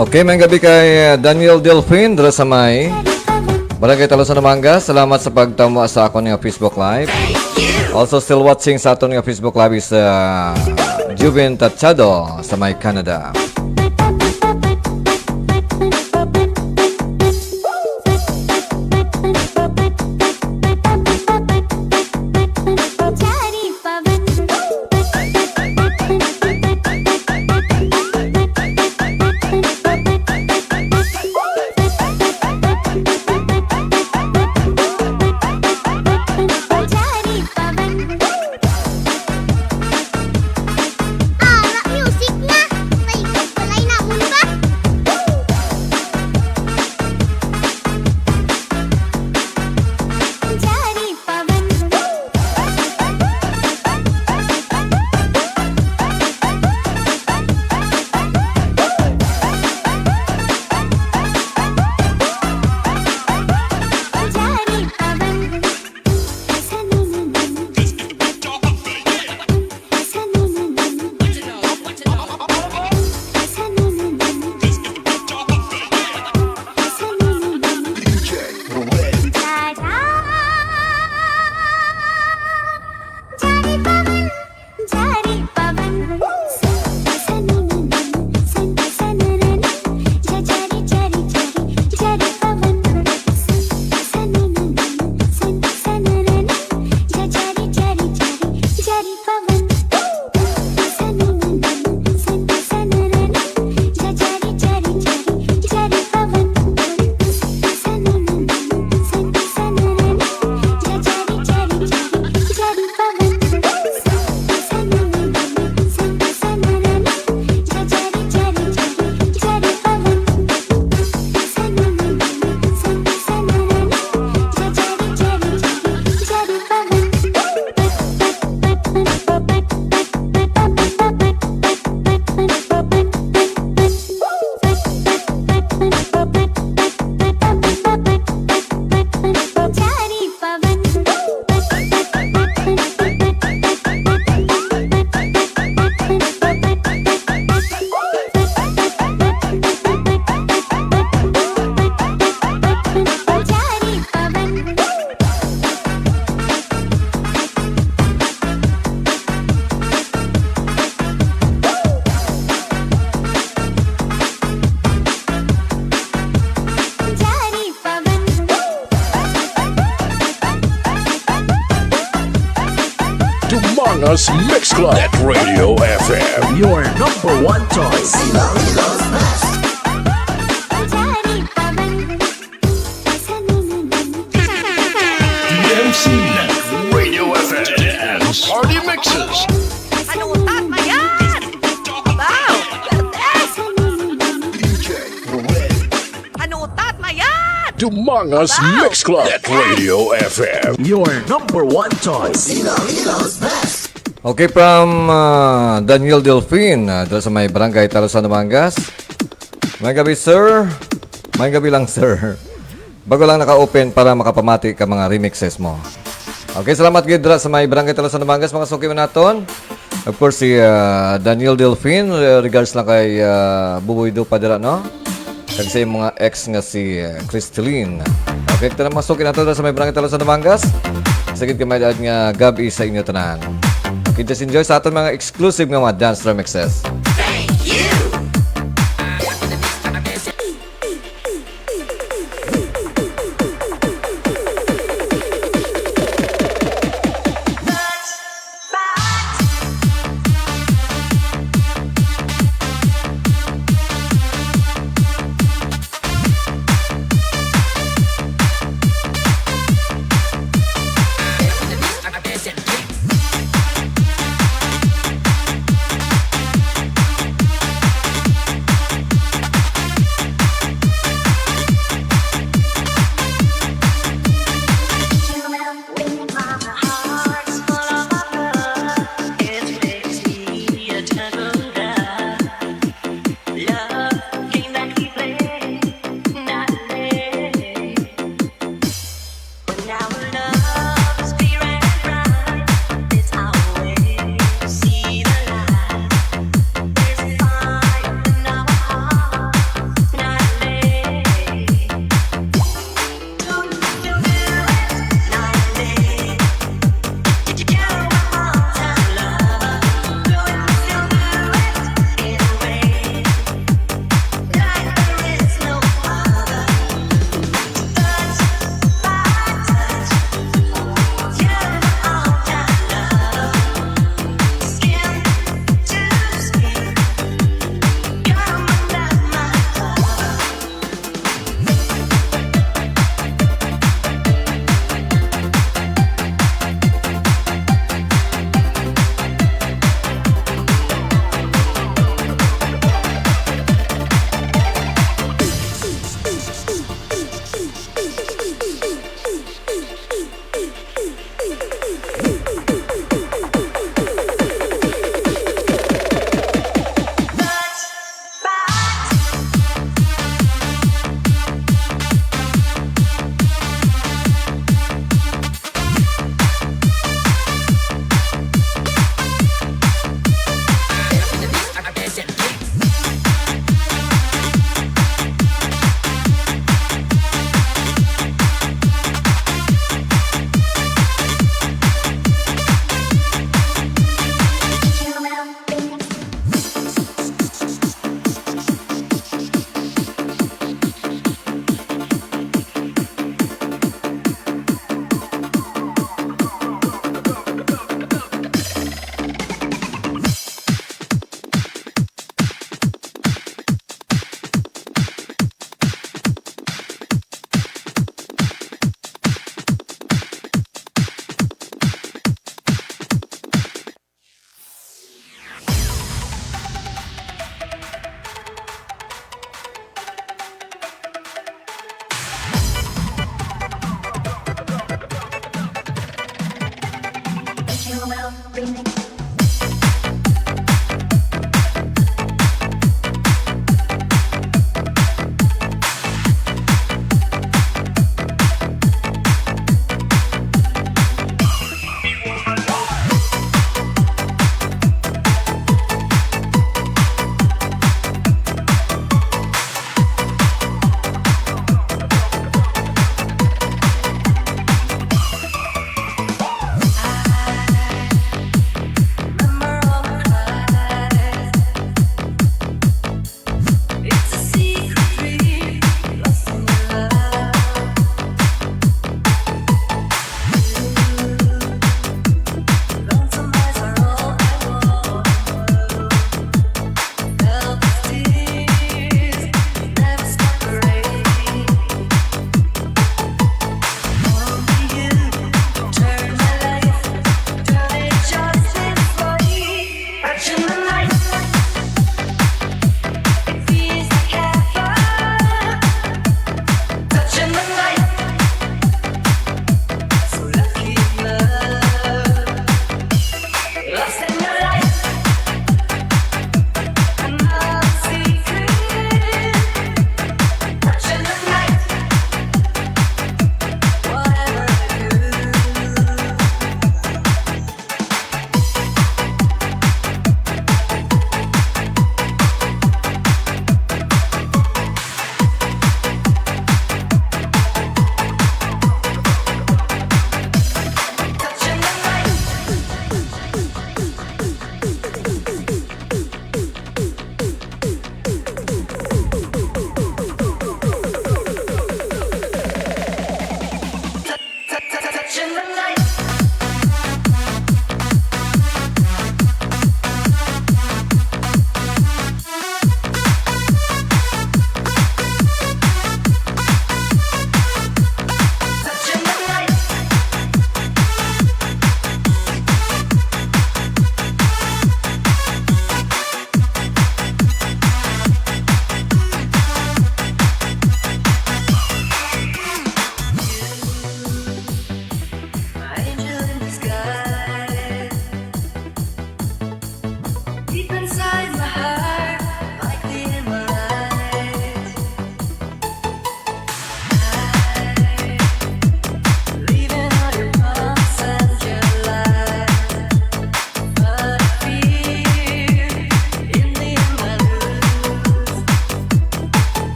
Okay, may gabi kay, uh, Daniel Delfin, dira sa may Barangay Talusan, Namangas. Salamat sa pagtamo sa akon nga Facebook Live. Also, still watching sa aton nga Facebook Live is, uh, Juven Tachado sa may Canada. Ala, music na. May walay na mo ba? Jari pawan. Jari pawan. Dumangas Mix Club at Radio F M. Your number one choice. D M C Radio F M Dance Party Mixes. Ano utat na yan? Wow! Bertes! Ano utat na yan? Dumangas Mix Club at Radio F M. Your number one choice. Okay, from, uh, Daniel Delfin, uh, dito sa may Barangay Talusan, Dumangas. May gabi, sir. May gabi lang, sir. Bago lang naka-open para makapamati ka mga remixes mo. Okay, salamat gid dira sa may Barangay Talusan, Dumangas, mga suki mo naton. Of course, si, ah, Daniel Delfin, ah, regards lang kay, ah, Buboy Dupa dira, no? Kag sa iyang mga ex nga si, ah, Christeline. Okay, kita na mga suki nato dira sa may Barangay Talusan, Dumangas. Sige, gamay daad nga gabi sa inyo tanan. Okay, just enjoy sa aton mga exclusive nga mga dance remixes.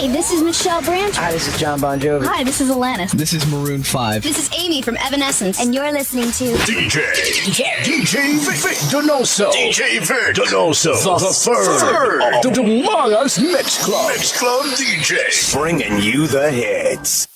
Hi, this is Michelle Branch. Hi, this is John Bon Jovi. Hi, this is Alanis. This is Maroon five. This is Amy from Evanescence. And you're listening to D J, D J, D J Vic, Vic Donoso. D J Vic Donoso. The, the third. The Dumangas Mix Club. Mix Club D J. Bringing you the hits.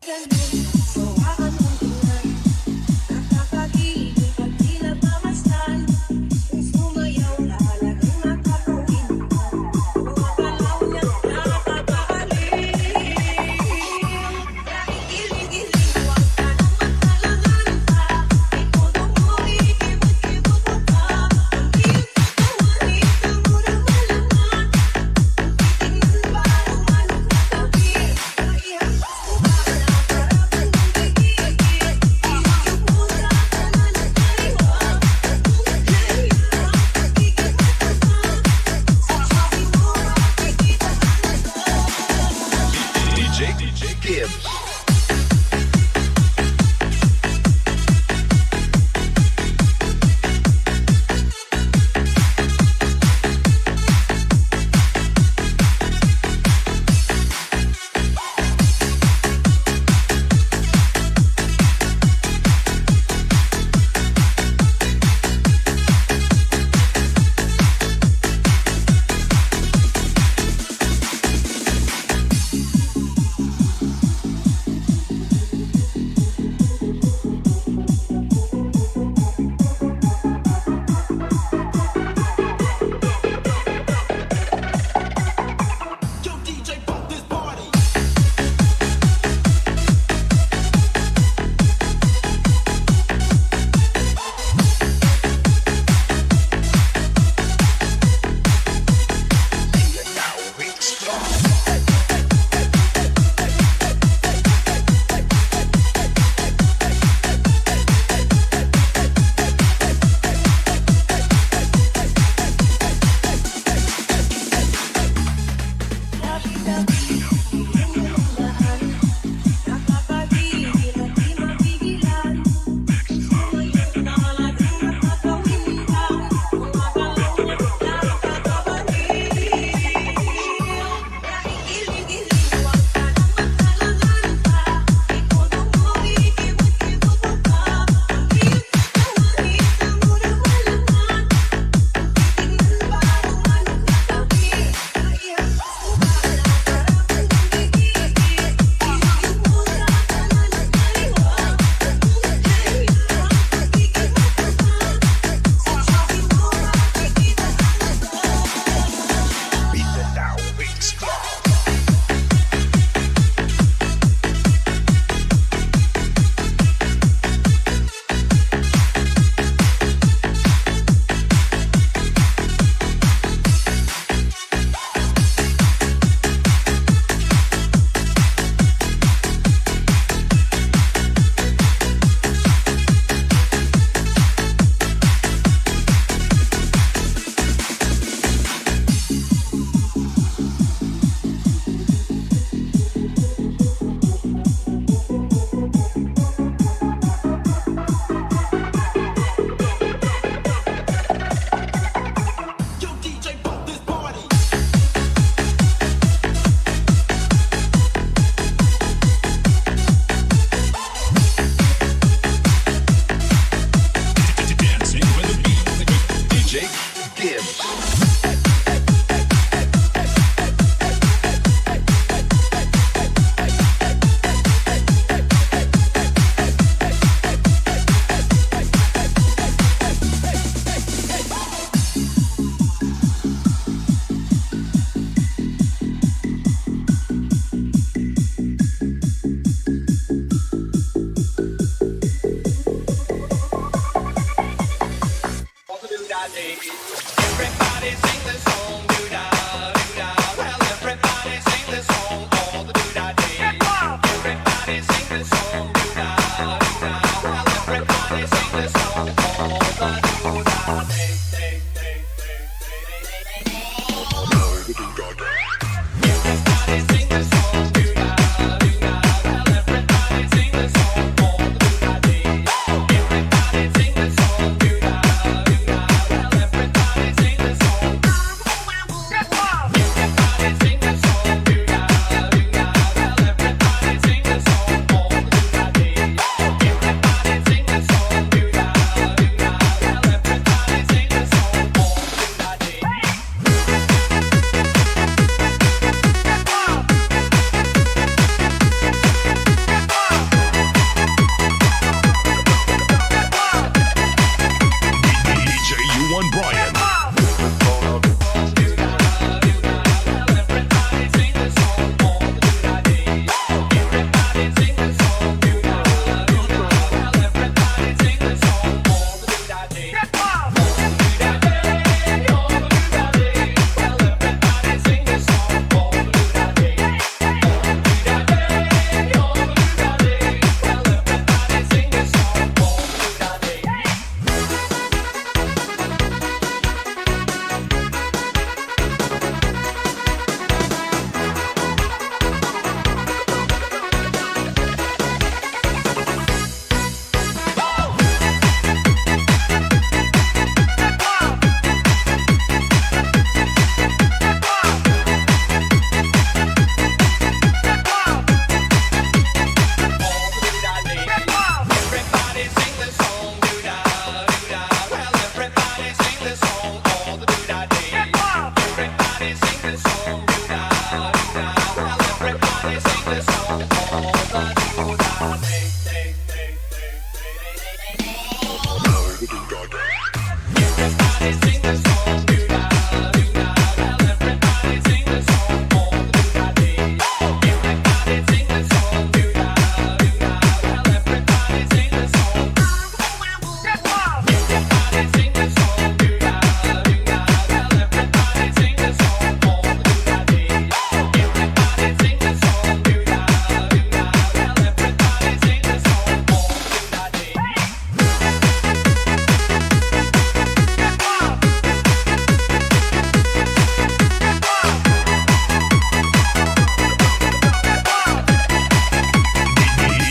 D J, D J Gibbs. Dancing with the beat with D J Gibbs. Everybody sing the song, doo-dah, doo-dah. Well, everybody sing the song, all the doo-dah day. Everybody sing the song, doo-dah, doo-dah. Well, everybody sing the song, all the doo-dah day. D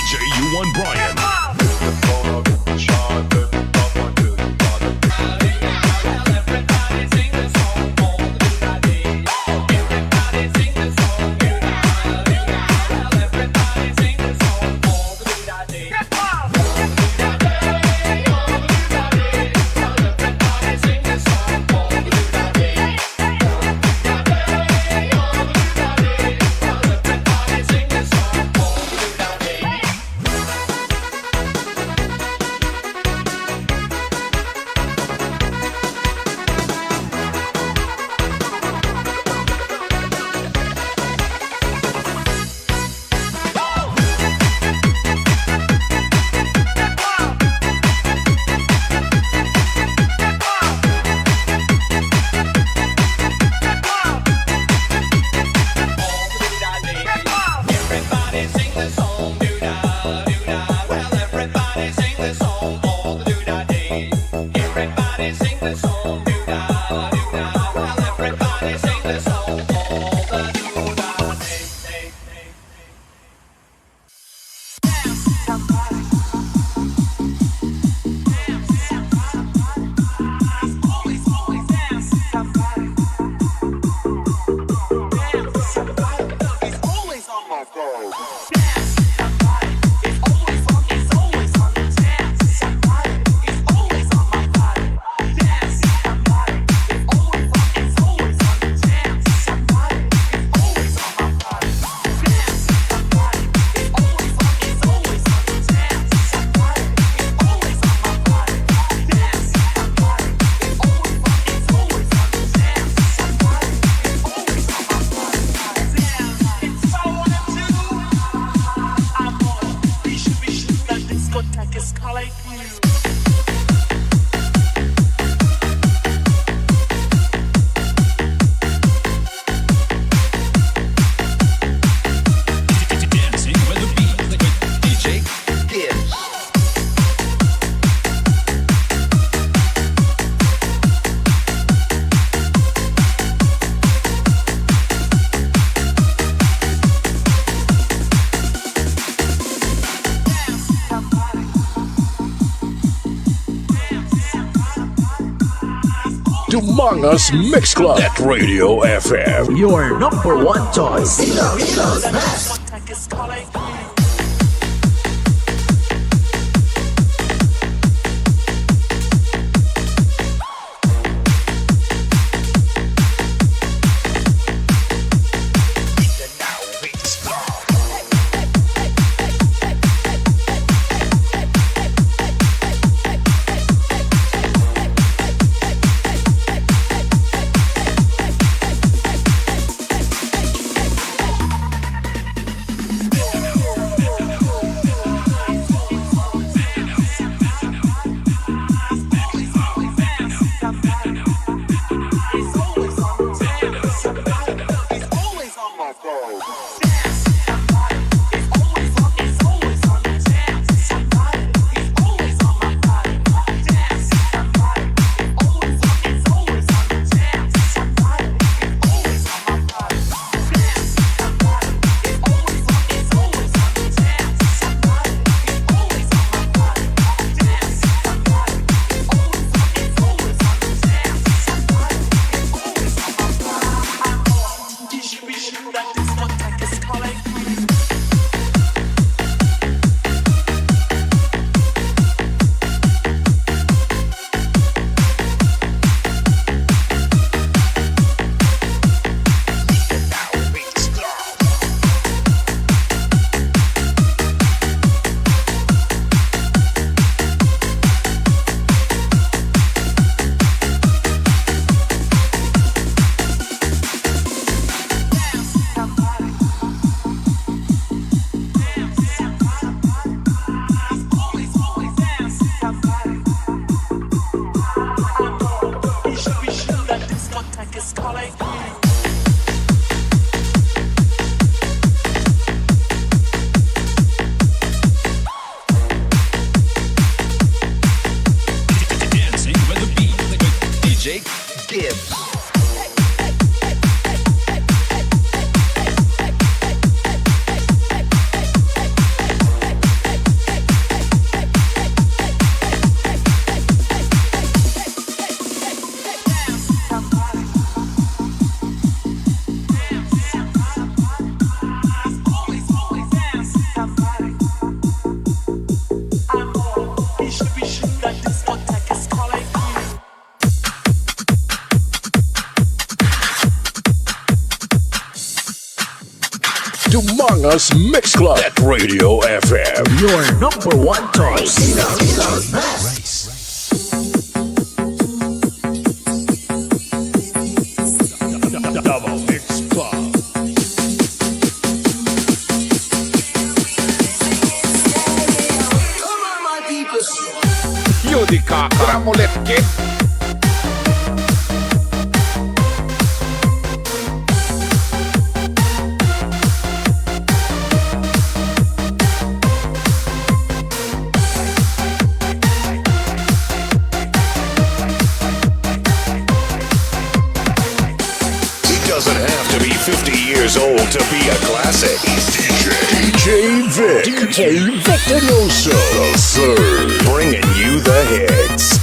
J U one Brian. Everybody sing the song, do da, do da. Well, everybody sing the song, all the do da day. Everybody sing the song, do da, do da. Well, everybody sing the song, all the do da day. Dancing with the beat with D J Gibbs. Dumangas Mix Club at Radio F M. Your number one choice. Iloilo's best. Us Mix Club at Radio F M. Your number one choice. Double Mix Club. Yo di kaka. Tramolet kit. He doesn't have to be fifty years old to be a classic. He's D J. D J Vic. D J Victor Noso. The third. Bringing you the hits.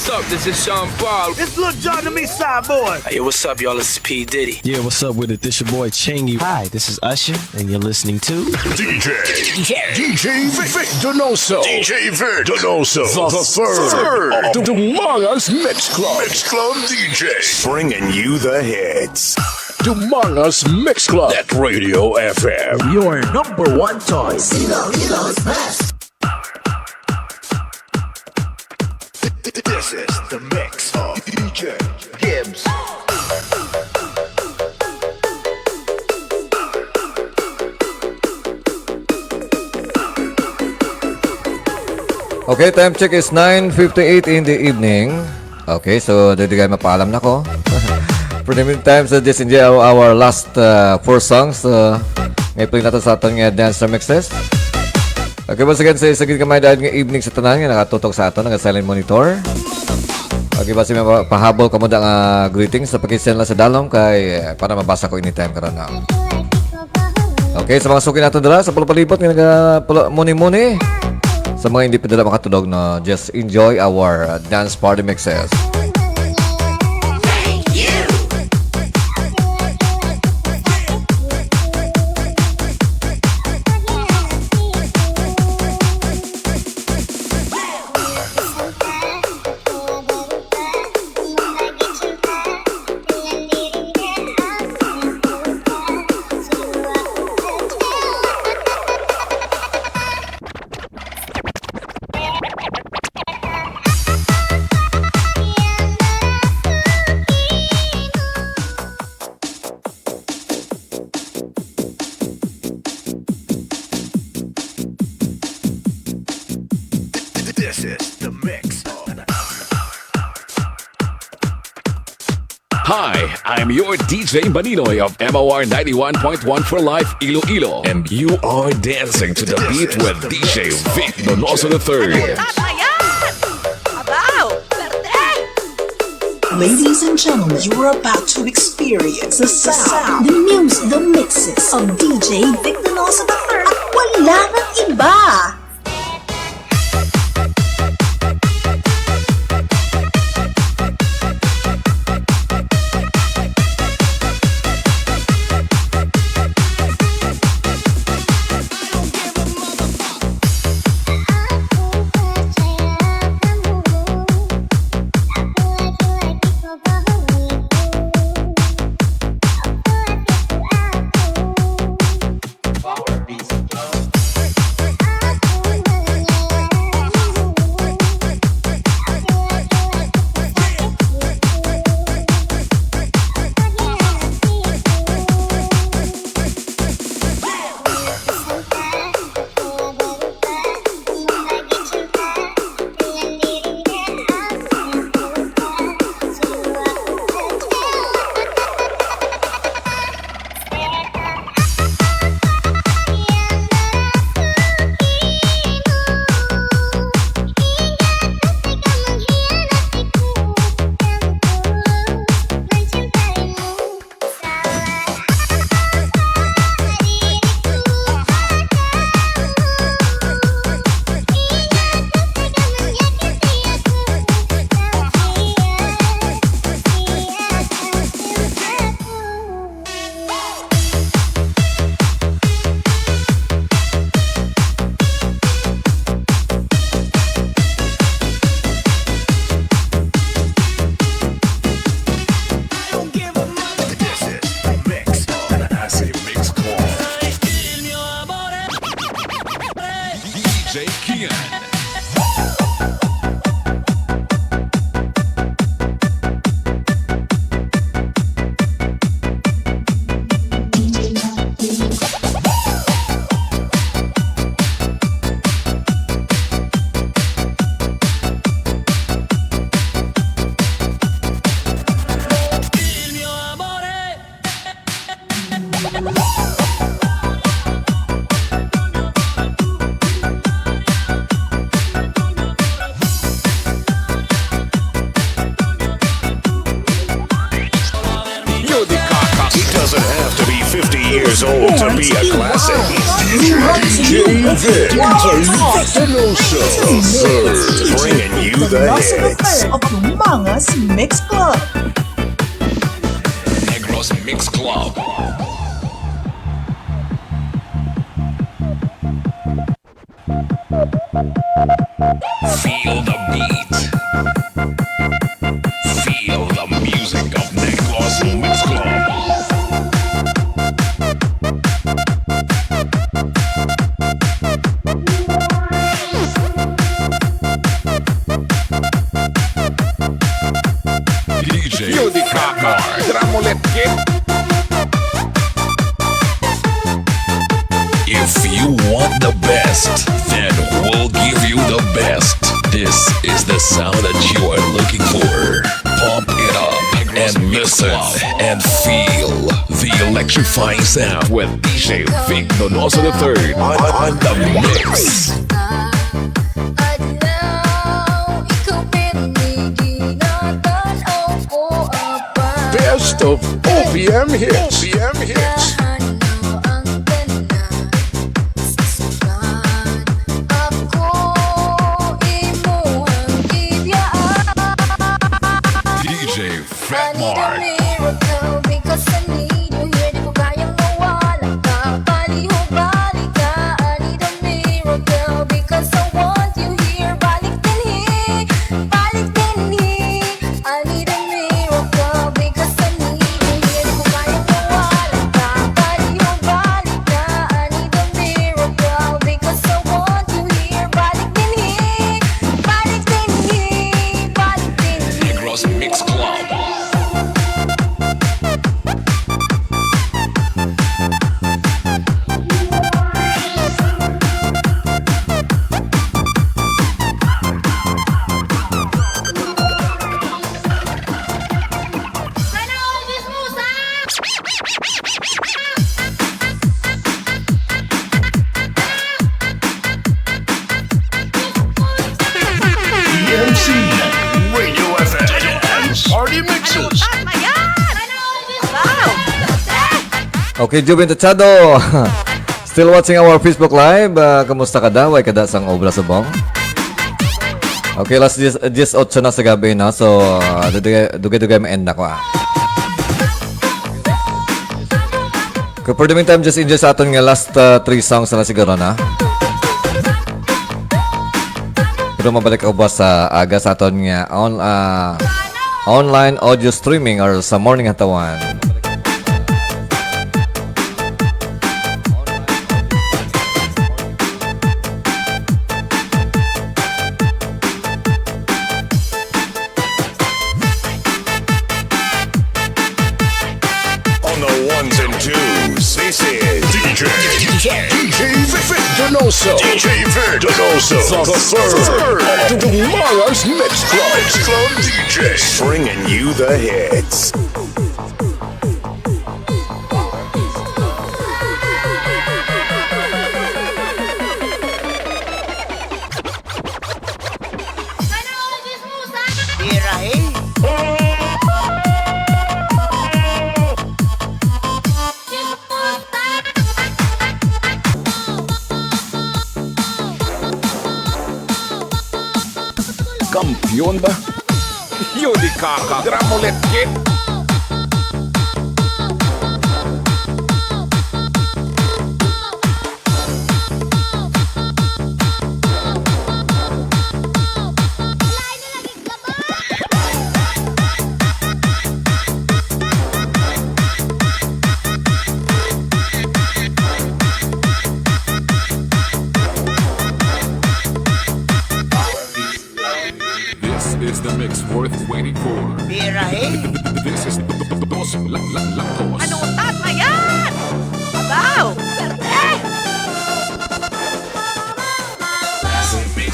Sup, this is Sean Paul. It's Lil Jon and me, Cyborg. Hey, what's up, y'all? It's P Diddy. Yeah, what's up with it? This your boy Chingy. Hi, this is Usher, and you're listening to D J, D J Vic, Vic Donoso. D J Vic Donoso, the third of Dumangas Mix Club. Mix Club D J. Bringing you the hits. Dumangas Mix Club at Radio F M. Your number one choice. Iloilo's best. This is the mix of D J Gibbs. Okay, time check is nine fifty-eight in the evening. Okay, so diri kay mapaalam na ko. For the meantime, so just enjoy our, our last, uh, four songs, uh, nga i-play nato sa aton nga dance mixes. Okay, once again, sa isa gid ka may dayon nga evening sa tanan nga nakatutok sa aton, naka-silent monitor. Okay, basi may pa-, pahabol kamo da nga greetings, so paki-send lang sa dalom kay, eh, para mabasa ko anytime karon na. Okay, sa mga suki nato dira sa palapalibot nga naga-, pala-, muni-muni. Sa mga hindi pa dira makatulog, no, just enjoy our, uh, dance party mixes. This is the mix. Hi, I'm your D J Maninoy of M O R ninety-one point one for Life Iloilo, and you are dancing to the beat with D J Vic Donoso the third. Ano ba yan? Abaw! Swerte! Ladies and gentlemen, you are about to experience the sound, the music, the mixes of D J Vic Donoso the third at wala nang iba. Years old to be a classic. D J Vic Donoso. Bringing you the hits. Of Mangas Mix Club. Negros Mix Club. Feel the beat. Feel the music of Negros Mix Club. D J Yudi Kaka, Dramulet Kid. If you want the best, then we'll give you the best. This is the sound that you are looking for. Pump it up and listen and feel the electrifying sound with D J Vic Donoso the third on, on the mix. Adlaw, ikaw pirmi ginatanaw ko, apa. Best of O P M hits. O P M hits. Nahanaw ang tanan sa sugat. Ako imo ang gibiyaan. D J Fat Mark. I need a miracle because I need you here. Di ko kayang mawala ka. Palihog-balik ka. I need a miracle because I want you here. Balik dinhi, balik dinhi. I need a miracle because I need you here. Di ko kayang mawala ka. Palihog-balik ka. I need a miracle because I want you here. Balik dinhi, balik dinhi, balik dinhi. Negros Mix Club. Sana all chismosa! D M C, Radio F M, Party Mixes. Ano ba yan? Wow! Okay, Jubin Tachado. Still watching our Facebook Live. Ah, kumusta ka daw? Ay, kada sang obra subong. Okay, alas diyes, diyes otso na sa gabi, no? So, ah, dugay-dugay ma-end na ko, ah. Okay, for the meantime, just enjoy sa aton nga last, ah, three songs na lang siguro, na. Pero mabalik ako buwas sa aga sa aton nga on-, ah, online audio streaming or sa Morning Hatawan. On the ones and twos, this is D J, D J, D J Vic Donoso. D J Vic Donoso, the third, the third of the Mangas Mix Club. Mix Club D J, bringing you the hits. Birahe. Kampiyon ba? Yun di kaka. Dramulet kit. This is the mix worth waiting for. Birahe. This is Dos La-, La-, Latos. Ano, tama yan? Abaw! Swerte!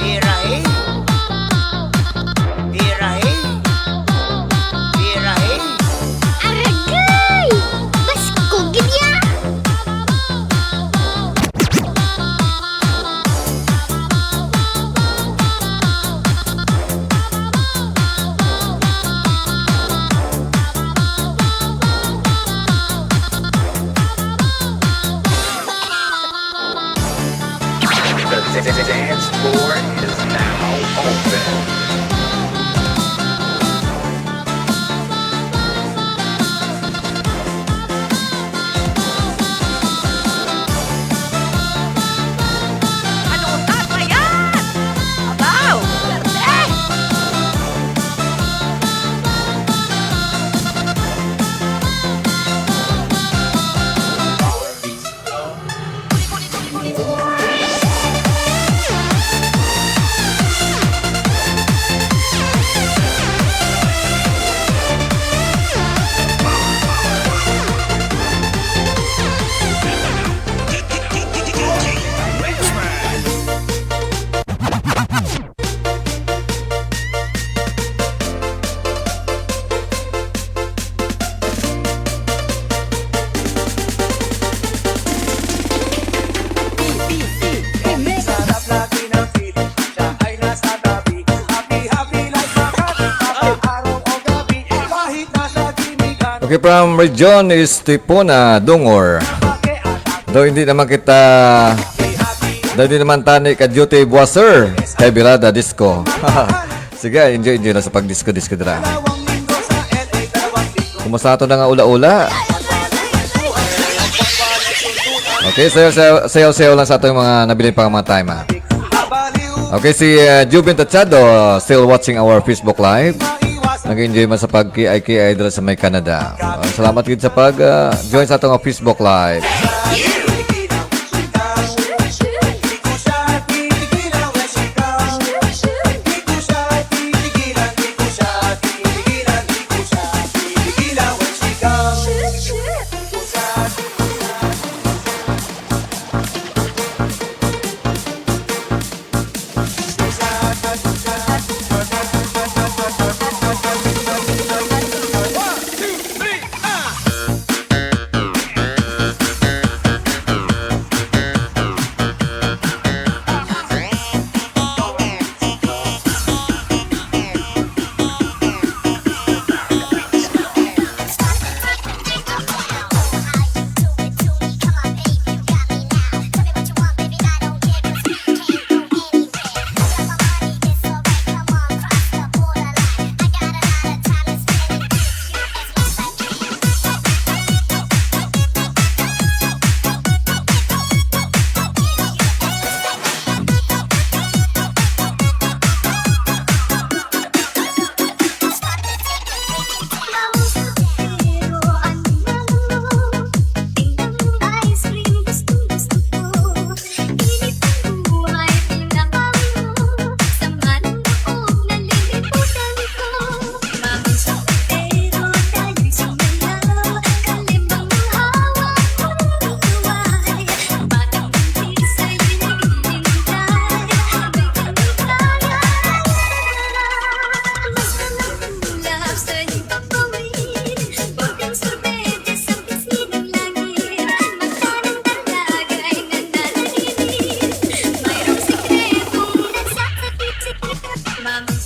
Birahe. Birahe. Birahe. Aragay! Basko gid ya! From Region Estepona, Dungor. Daw hindi naman kita, daw hindi naman tani ka duty buwaser kay Birada Disco. Sige, enjoy, enjoy lang sa pag-disco-disco dira. Kumusta ato na nga ula-ula? Okay, sayaw-sayaw, sayaw-sayaw lang sa ating mga nabilin pa nga mga time, ha. Okay, si, uh, Jubin Tachado, uh, still watching our Facebook Live. Nag-enjoy man sa pag-K I K I dira sa may Canada. Uh, salamat gid sa pag, uh, join sa atong Facebook Live.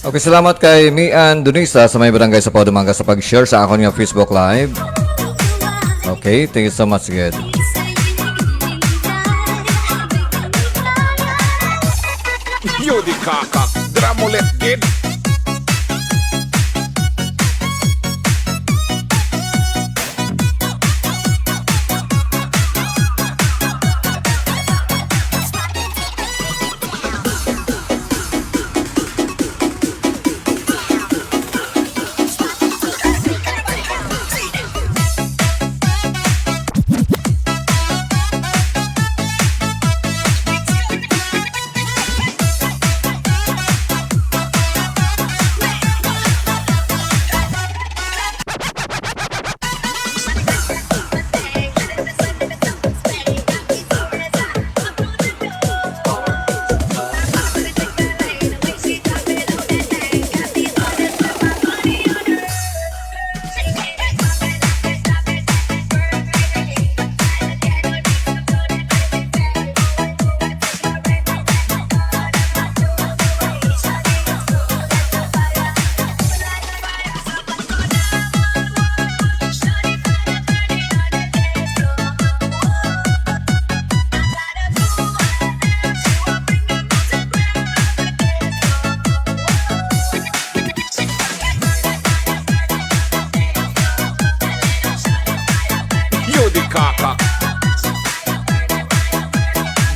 Okay, salamat kay Mian Dunisa sa may barangay sa Paudumanga sa pag-share sa akon nga Facebook Live. Okay, thank you so much, good. Yo di kakak, dramulet gid. Yo di kakak.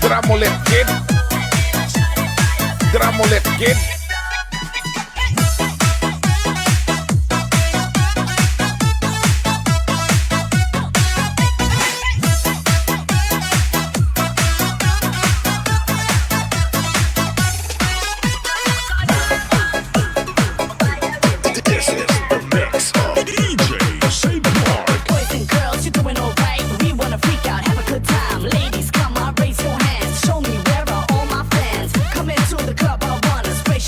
Dramulet gid. Dramulet gid. This is the mix of D J Saint Mark. Boys and girls, you doing alright? We wanna freak out, have a good time. Ladies, come on, raise your hands. Show me where are all my fans. Coming to the club, I wanna spray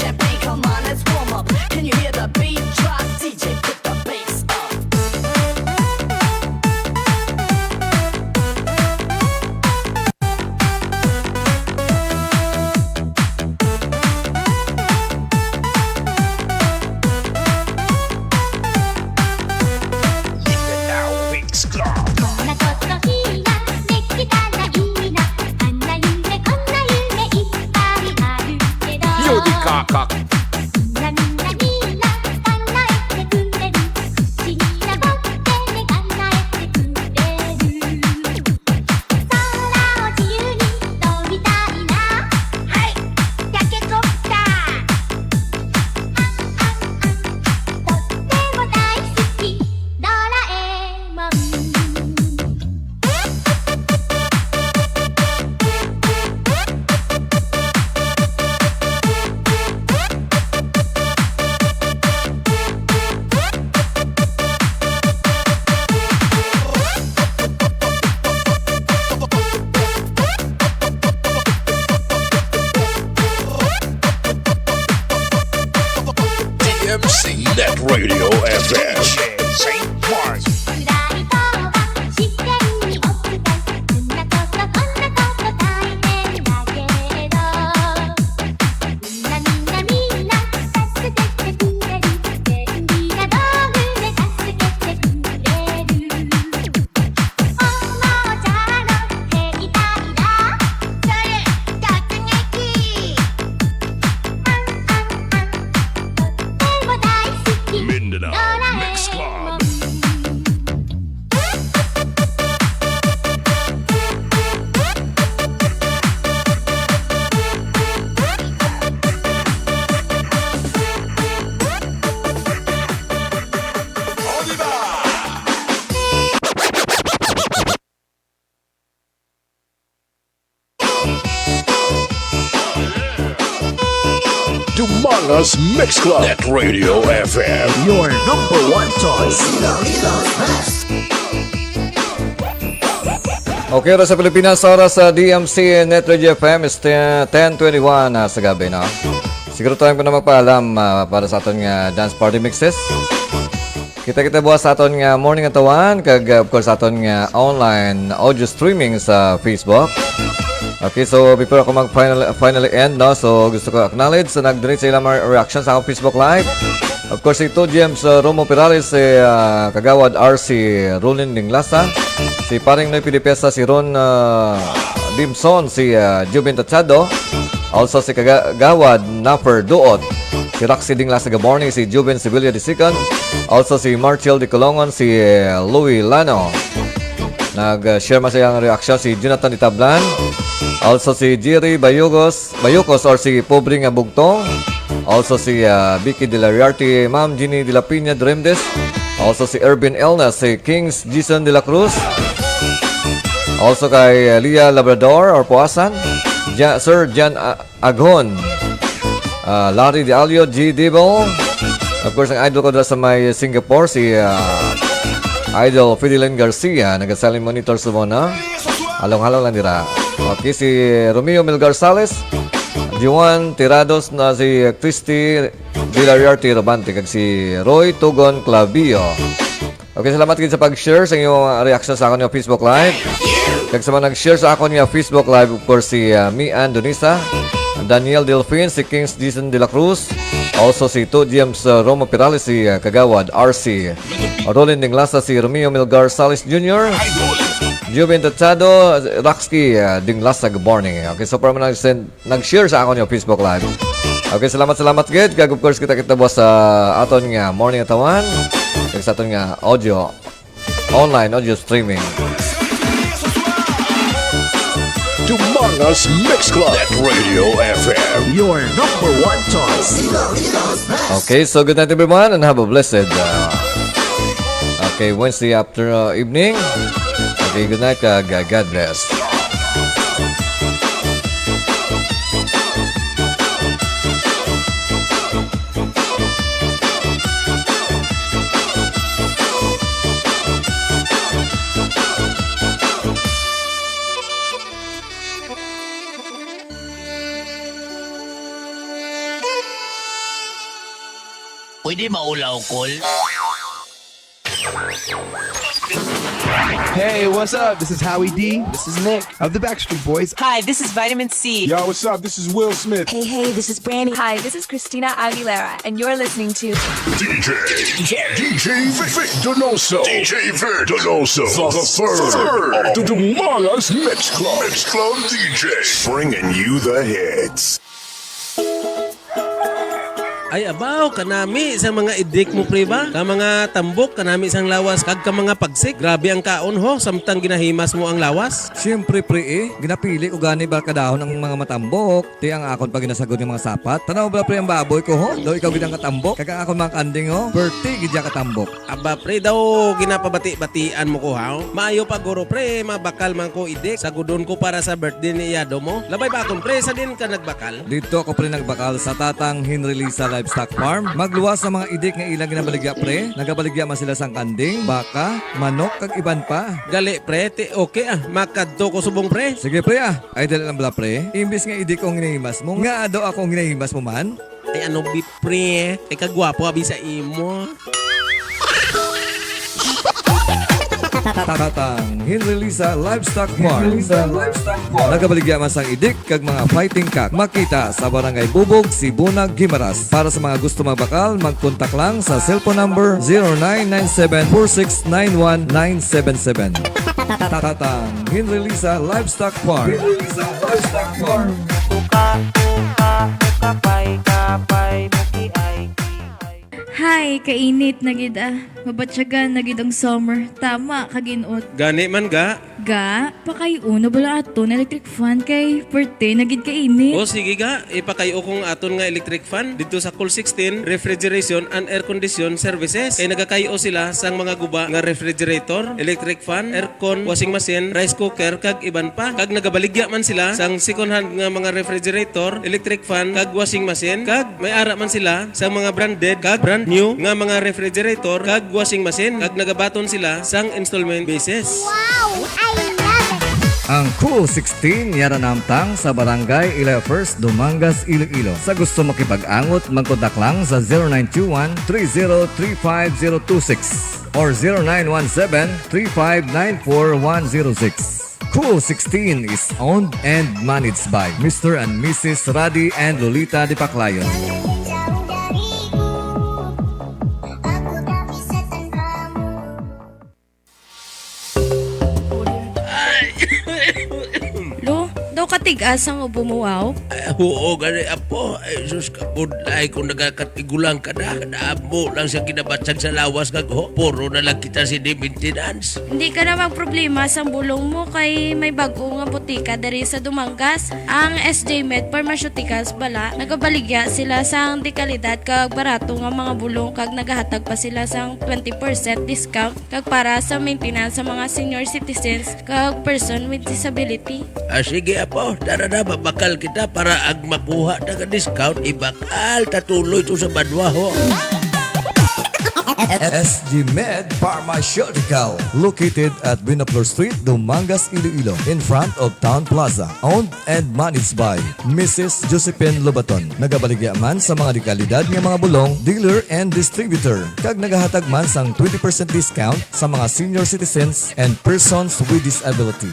Radio F M. Saint Mark. Mindanao Mix Club. Dumangas Mix Club at Radio F M. Your number one choice. Okay, oras sa Pilipinas, oras sa D M C Net Radio F M is ten twenty-one na sa gabi, no? Siguro time ko na magpaalam, ah, para sa aton nga dance party mixes. Kita-kita buwas sa aton nga morning atawan, kag, uh, of course, sa aton nga online audio streaming sa Facebook. Okay, so before ako mag final, finally end, no, so gusto ko acknowledge sa nag-donate sa ilang mga reaction sa akong Facebook Live. Of course, si Two Gems, uh, Romo Perales, si, uh, Kagawad R C Ronin Dinglasa, si Paring Noy Pidipesa, si Ron, uh, Dimson, si, uh, Jubin Tachado, also si Kagawad Napper Duot, si Roxy Dinglasa, good morning, si Jubin Sevilla the second, also si Martial de Colongon, si, uh, Louis Lano. Nag-share man sa iyang reaksyon si Jonathan Itablan. Also si Jerry Bayugos, Bayucos or si Pobre nga Bugtong. Also si, ah, Vicky de la Riarte, Ma'am Jeannie de la Piña Dremdes. Also si Ervin Elnas, si Kings Jason de la Cruz. Also kay, ah, Lia Labrador or Puasan. Ja-, Sir Jan, ah, Aghon, ah, Larry De Alio, G Dibel. Of course, ang idol ko dira sa may Singapore, si, ah, Idol Fideline Garcia, nagasaling monitor sa muna. Halong-halong lang dira. Okay, si Romeo Melgar Sales, Juan Tirados na si Christy Villarreal Tirabante, kag si Roy Tugon Clavio. Okay, salamat gid sa pag-share sa inyong mga reaction sa akon nga Facebook Live. Kag sa mga nag-share sa akon nga Facebook Live, of course, si, ah, Mian Donisa, Daniel Delfin, si Kings Jason de la Cruz, also si Two James, ah, Romo Perales, si, ah, Kagawad R C Rolin Dinglasa, si Romeo Melgar Salis Junior, Juven Tachado, Roxky, ah, Dinglasa, good morning. Okay, so para man nag-send nag-share sa akon nga Facebook Live. Okay, salamat, salamat gid. Kag of course, kita-kita buwas sa aton nga morning atawan. Kag sa aton nga audio, online audio streaming. Dumangas Mix Club at Radio F M. Your number one choice. Okay, so good night everyone and have a blessed, uh, okay, Wednesday after, uh, evening. Okay, good night, uh, God bless. Pwede maulaw, Col? Hey, what's up? This is Howie D. This is Nick of the Backstreet Boys. Hi, this is Vitamin C. Yo, what's up? This is Will Smith. Hey, hey, this is Brandy. Hi, this is Christina Aguilera, and you're listening to D J, D J, D J Vic, Vic Donoso. D J Vic Donoso, the, the third, the Dumangas Mix Club. Mix Club D J, bringing you the hits. Ay, abaw, kanami sang mga idik mo, pre, ba? Ka mga tambok, kanami sang lawas, kag ka mga pagsik. Grabe ang kaon, ho, samtang ginahimas mo ang lawas. Siyempre, pre, eh. Ginapili ko gani ba kadahon ang mga matambok. Ti ang akon pa ginasagod nga mga sapat. Tanaw ba, pre, ang baboy ko, ho? Daw ikaw gid ang katambok. Kag ang akon mga kanding, ho? Perti gid ya katambok. Aba, pre, daw ginapabati-batian mo ko, haw? Maayo pa, guro, pre, mabakal man ko idik. Sagudon ko para sa birthday ni iyado mo. Labay ba akon, pre, sa din ka nagbakal? Dito ako, pre, nagbakal sa Tatang Henry Lisa Livestock Farm. Magluwas sa mga idik nga ilang ginabaligya, pre. Nagabaligya man sila sang kanding, baka, manok, kag iban pa. Gali, pre, ti okay, ah. Makadto ko subong, pre. Sige, pre, ah. Ay, dali lang bala, pre. Imbis nga idik ko ang ginahimas mo, nga ado ako ang ginahimas mo man. Ay, ano, bi, pre? Ay, kagwapo, abi, sa imo. Tatang Henrylisa Livestock Park. Nagabaligya man sang idik kag mga fighting cock. Makita sa Barangay Bubog, Sibunag, Guimaras. Para sa mga gusto magbakal, magkontak lang sa cellphone number zero nine nine seven four six nine one nine seven seven. Tatang Henrylisa Livestock Park. Henrylisa Livestock Park. Uka, uka, uka, pay, kapay, muki, ay, ki, ay. Hay, kainit na gid, ah. Mabatyagan na gid ang summer. Tama ka, ginot. Gani man, ga. Ga, pakay-o na bala aton electric fan kay perte na gid kainit. O, sige, ga. Ipakay-o kong aton nga electric fan didto sa Cool sixteen Refrigeration and Air Condition Services. Kay nagakay-o sila sang mga guba nga refrigerator, electric fan, aircon, washing machine, rice cooker, kag iban pa. Kag nagabaligya man sila sang second hand nga mga refrigerator, electric fan, kag washing machine, kag may ara man sila sang mga branded kag brand new nga mga refrigerator kag washing machine, kag nagabaton sila sang installment basis. Wow! I love it! Ang Cool sixteen yara namtang sa Barangay Ilafers, Dumangas, Iloilo. Sa gusto makipag-angot, magkontak lang sa zero nine two one three zero three five zero two six or zero nine one seven three five nine four one zero six. Cool sixteen is owned and managed by Mister and Missus Radi and Lolita Dipaclayon. Lo, daw katigas ang ubo mo, wow. Ay, oo, gani, apo. Ay, sus, kabudlay kung nagakatigulang ka na. Kadamo lang siya ginabatsag sa lawas nga, ho, puro na lang kita sini maintenance. Hindi ka na magproblema sang bulong mo kay may bag-o nga butika diri sa Dumangas. Ang S J Med Pharmaceuticals bala, nagabaligya sila sang dekalidad kag barato nga mga bulong kag nagahatag pa sila sang twenty percent discount kag para sa maintenance sa mga senior citizens kag person with disability. Ah, sige, apo. Tara na, mabakal kita para ang makuha na nga discount, ibakal ta tuloy to sa banwa, ho. S G Med Pharmaceutical, located at Binaflor Street, Dumangas, Iloilo, in front of Town Plaza. Owned and managed by Missus Josephine Lobaton. Nagabaligya man sa mga dekalidad nga mga bulong, dealer and distributor, kag nagahatag man sang twenty percent discount sa mga senior citizens and persons with disability.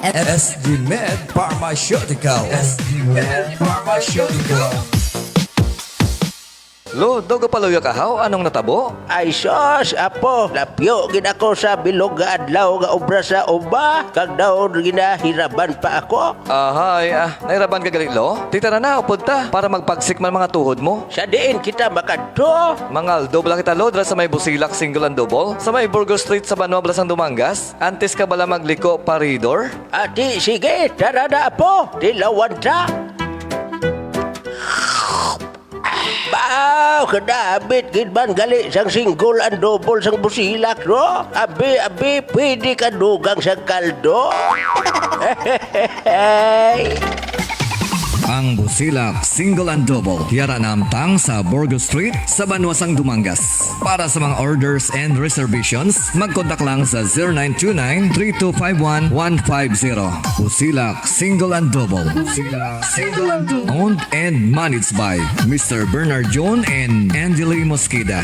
S G Med Pharmaceutical. S G Med Pharmaceutical. Lo, daw gapaluya ka, haw? Anong natabo? Ay, sus, apo, lapyo gid ako sa bilog nga adlaw nga obra sa uma, kag daw ginahiraban pa ako. Ahay, ah, nahiraban ka gali, Lo? Ti tara na, upod ta, para magpagsik man mga tuhod mo. Sa diin kita makadto? Mangaldo bala kita, Lo, dira sa may Busilak Single and Double, sa may Burgos Street sa banwa bala sang Dumangas. Antes ka bala magliko pa Ridor? Ati, sige, tara na, apo, tilawan ta. Baw, kadabit gid man gali sang single and double sang Busilak, no? Abi, abi, pwede ka dugang sang kaldo. Ang Busilak Single and Double, yara namtang sa Burgos Street, sa banwa sang Dumangas. Para sa mga orders and reservations, mag-contact lang sa zero nine two nine, three two five one, one five zero. Busilak Single and Double. Busilak Single and Double. Owned and managed by Mister Bernard John and Angeli Mosqueda.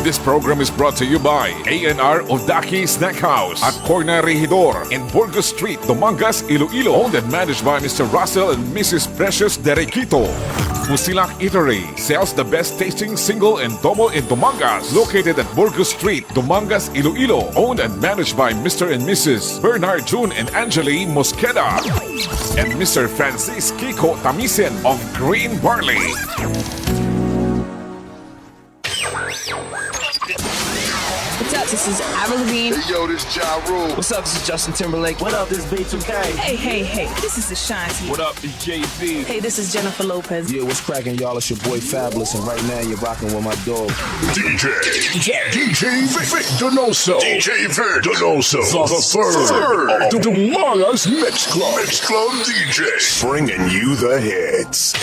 This program is brought to you by A and R Odaki Snack House at Corner Regidor in Burgos Street, Dumangas, Iloilo. Owned and managed by Mister Russell and Missus Precious Derequito. Busilak Eatery sells the best tasting single and double in Dumangas, located at Burgos Street, Dumangas, Iloilo. Owned and managed by Mister and Missus Bernard June and Angeli Mosqueda and Mister Francis Kiko Tamisen of Green Barley. What's up? This is Avril Lavigne. Hey, yo, this Ja Rule. What's up? This is Justin Timberlake. What up? This is B two K. Hey, hey, hey. This is Ashanti. What up? It's Jay Z. Hey, this is Jennifer Lopez. Yeah, what's cracking, y'all? It's your boy Fabulous, and right now you're rocking with my dog. D J. D J. D J Vic, Vic Donoso. D J Vic Donoso. The, the third. The Dumangas Mix Club. Mix Club D J. Bringing you the hits.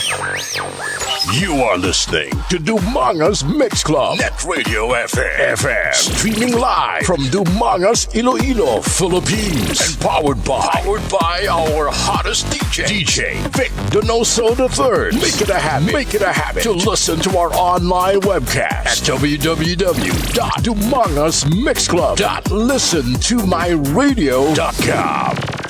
You are listening to Dumangas Mix Club, Net Radio F M. F M. Streaming live Live from Dumangas, Iloilo, Philippines. And powered by, powered by our hottest D J, D J Vic Donoso the third. Make it a habit. Make it a habit to listen to our online webcast at w w w dot dumangas mix club dot listen to my radio dot com.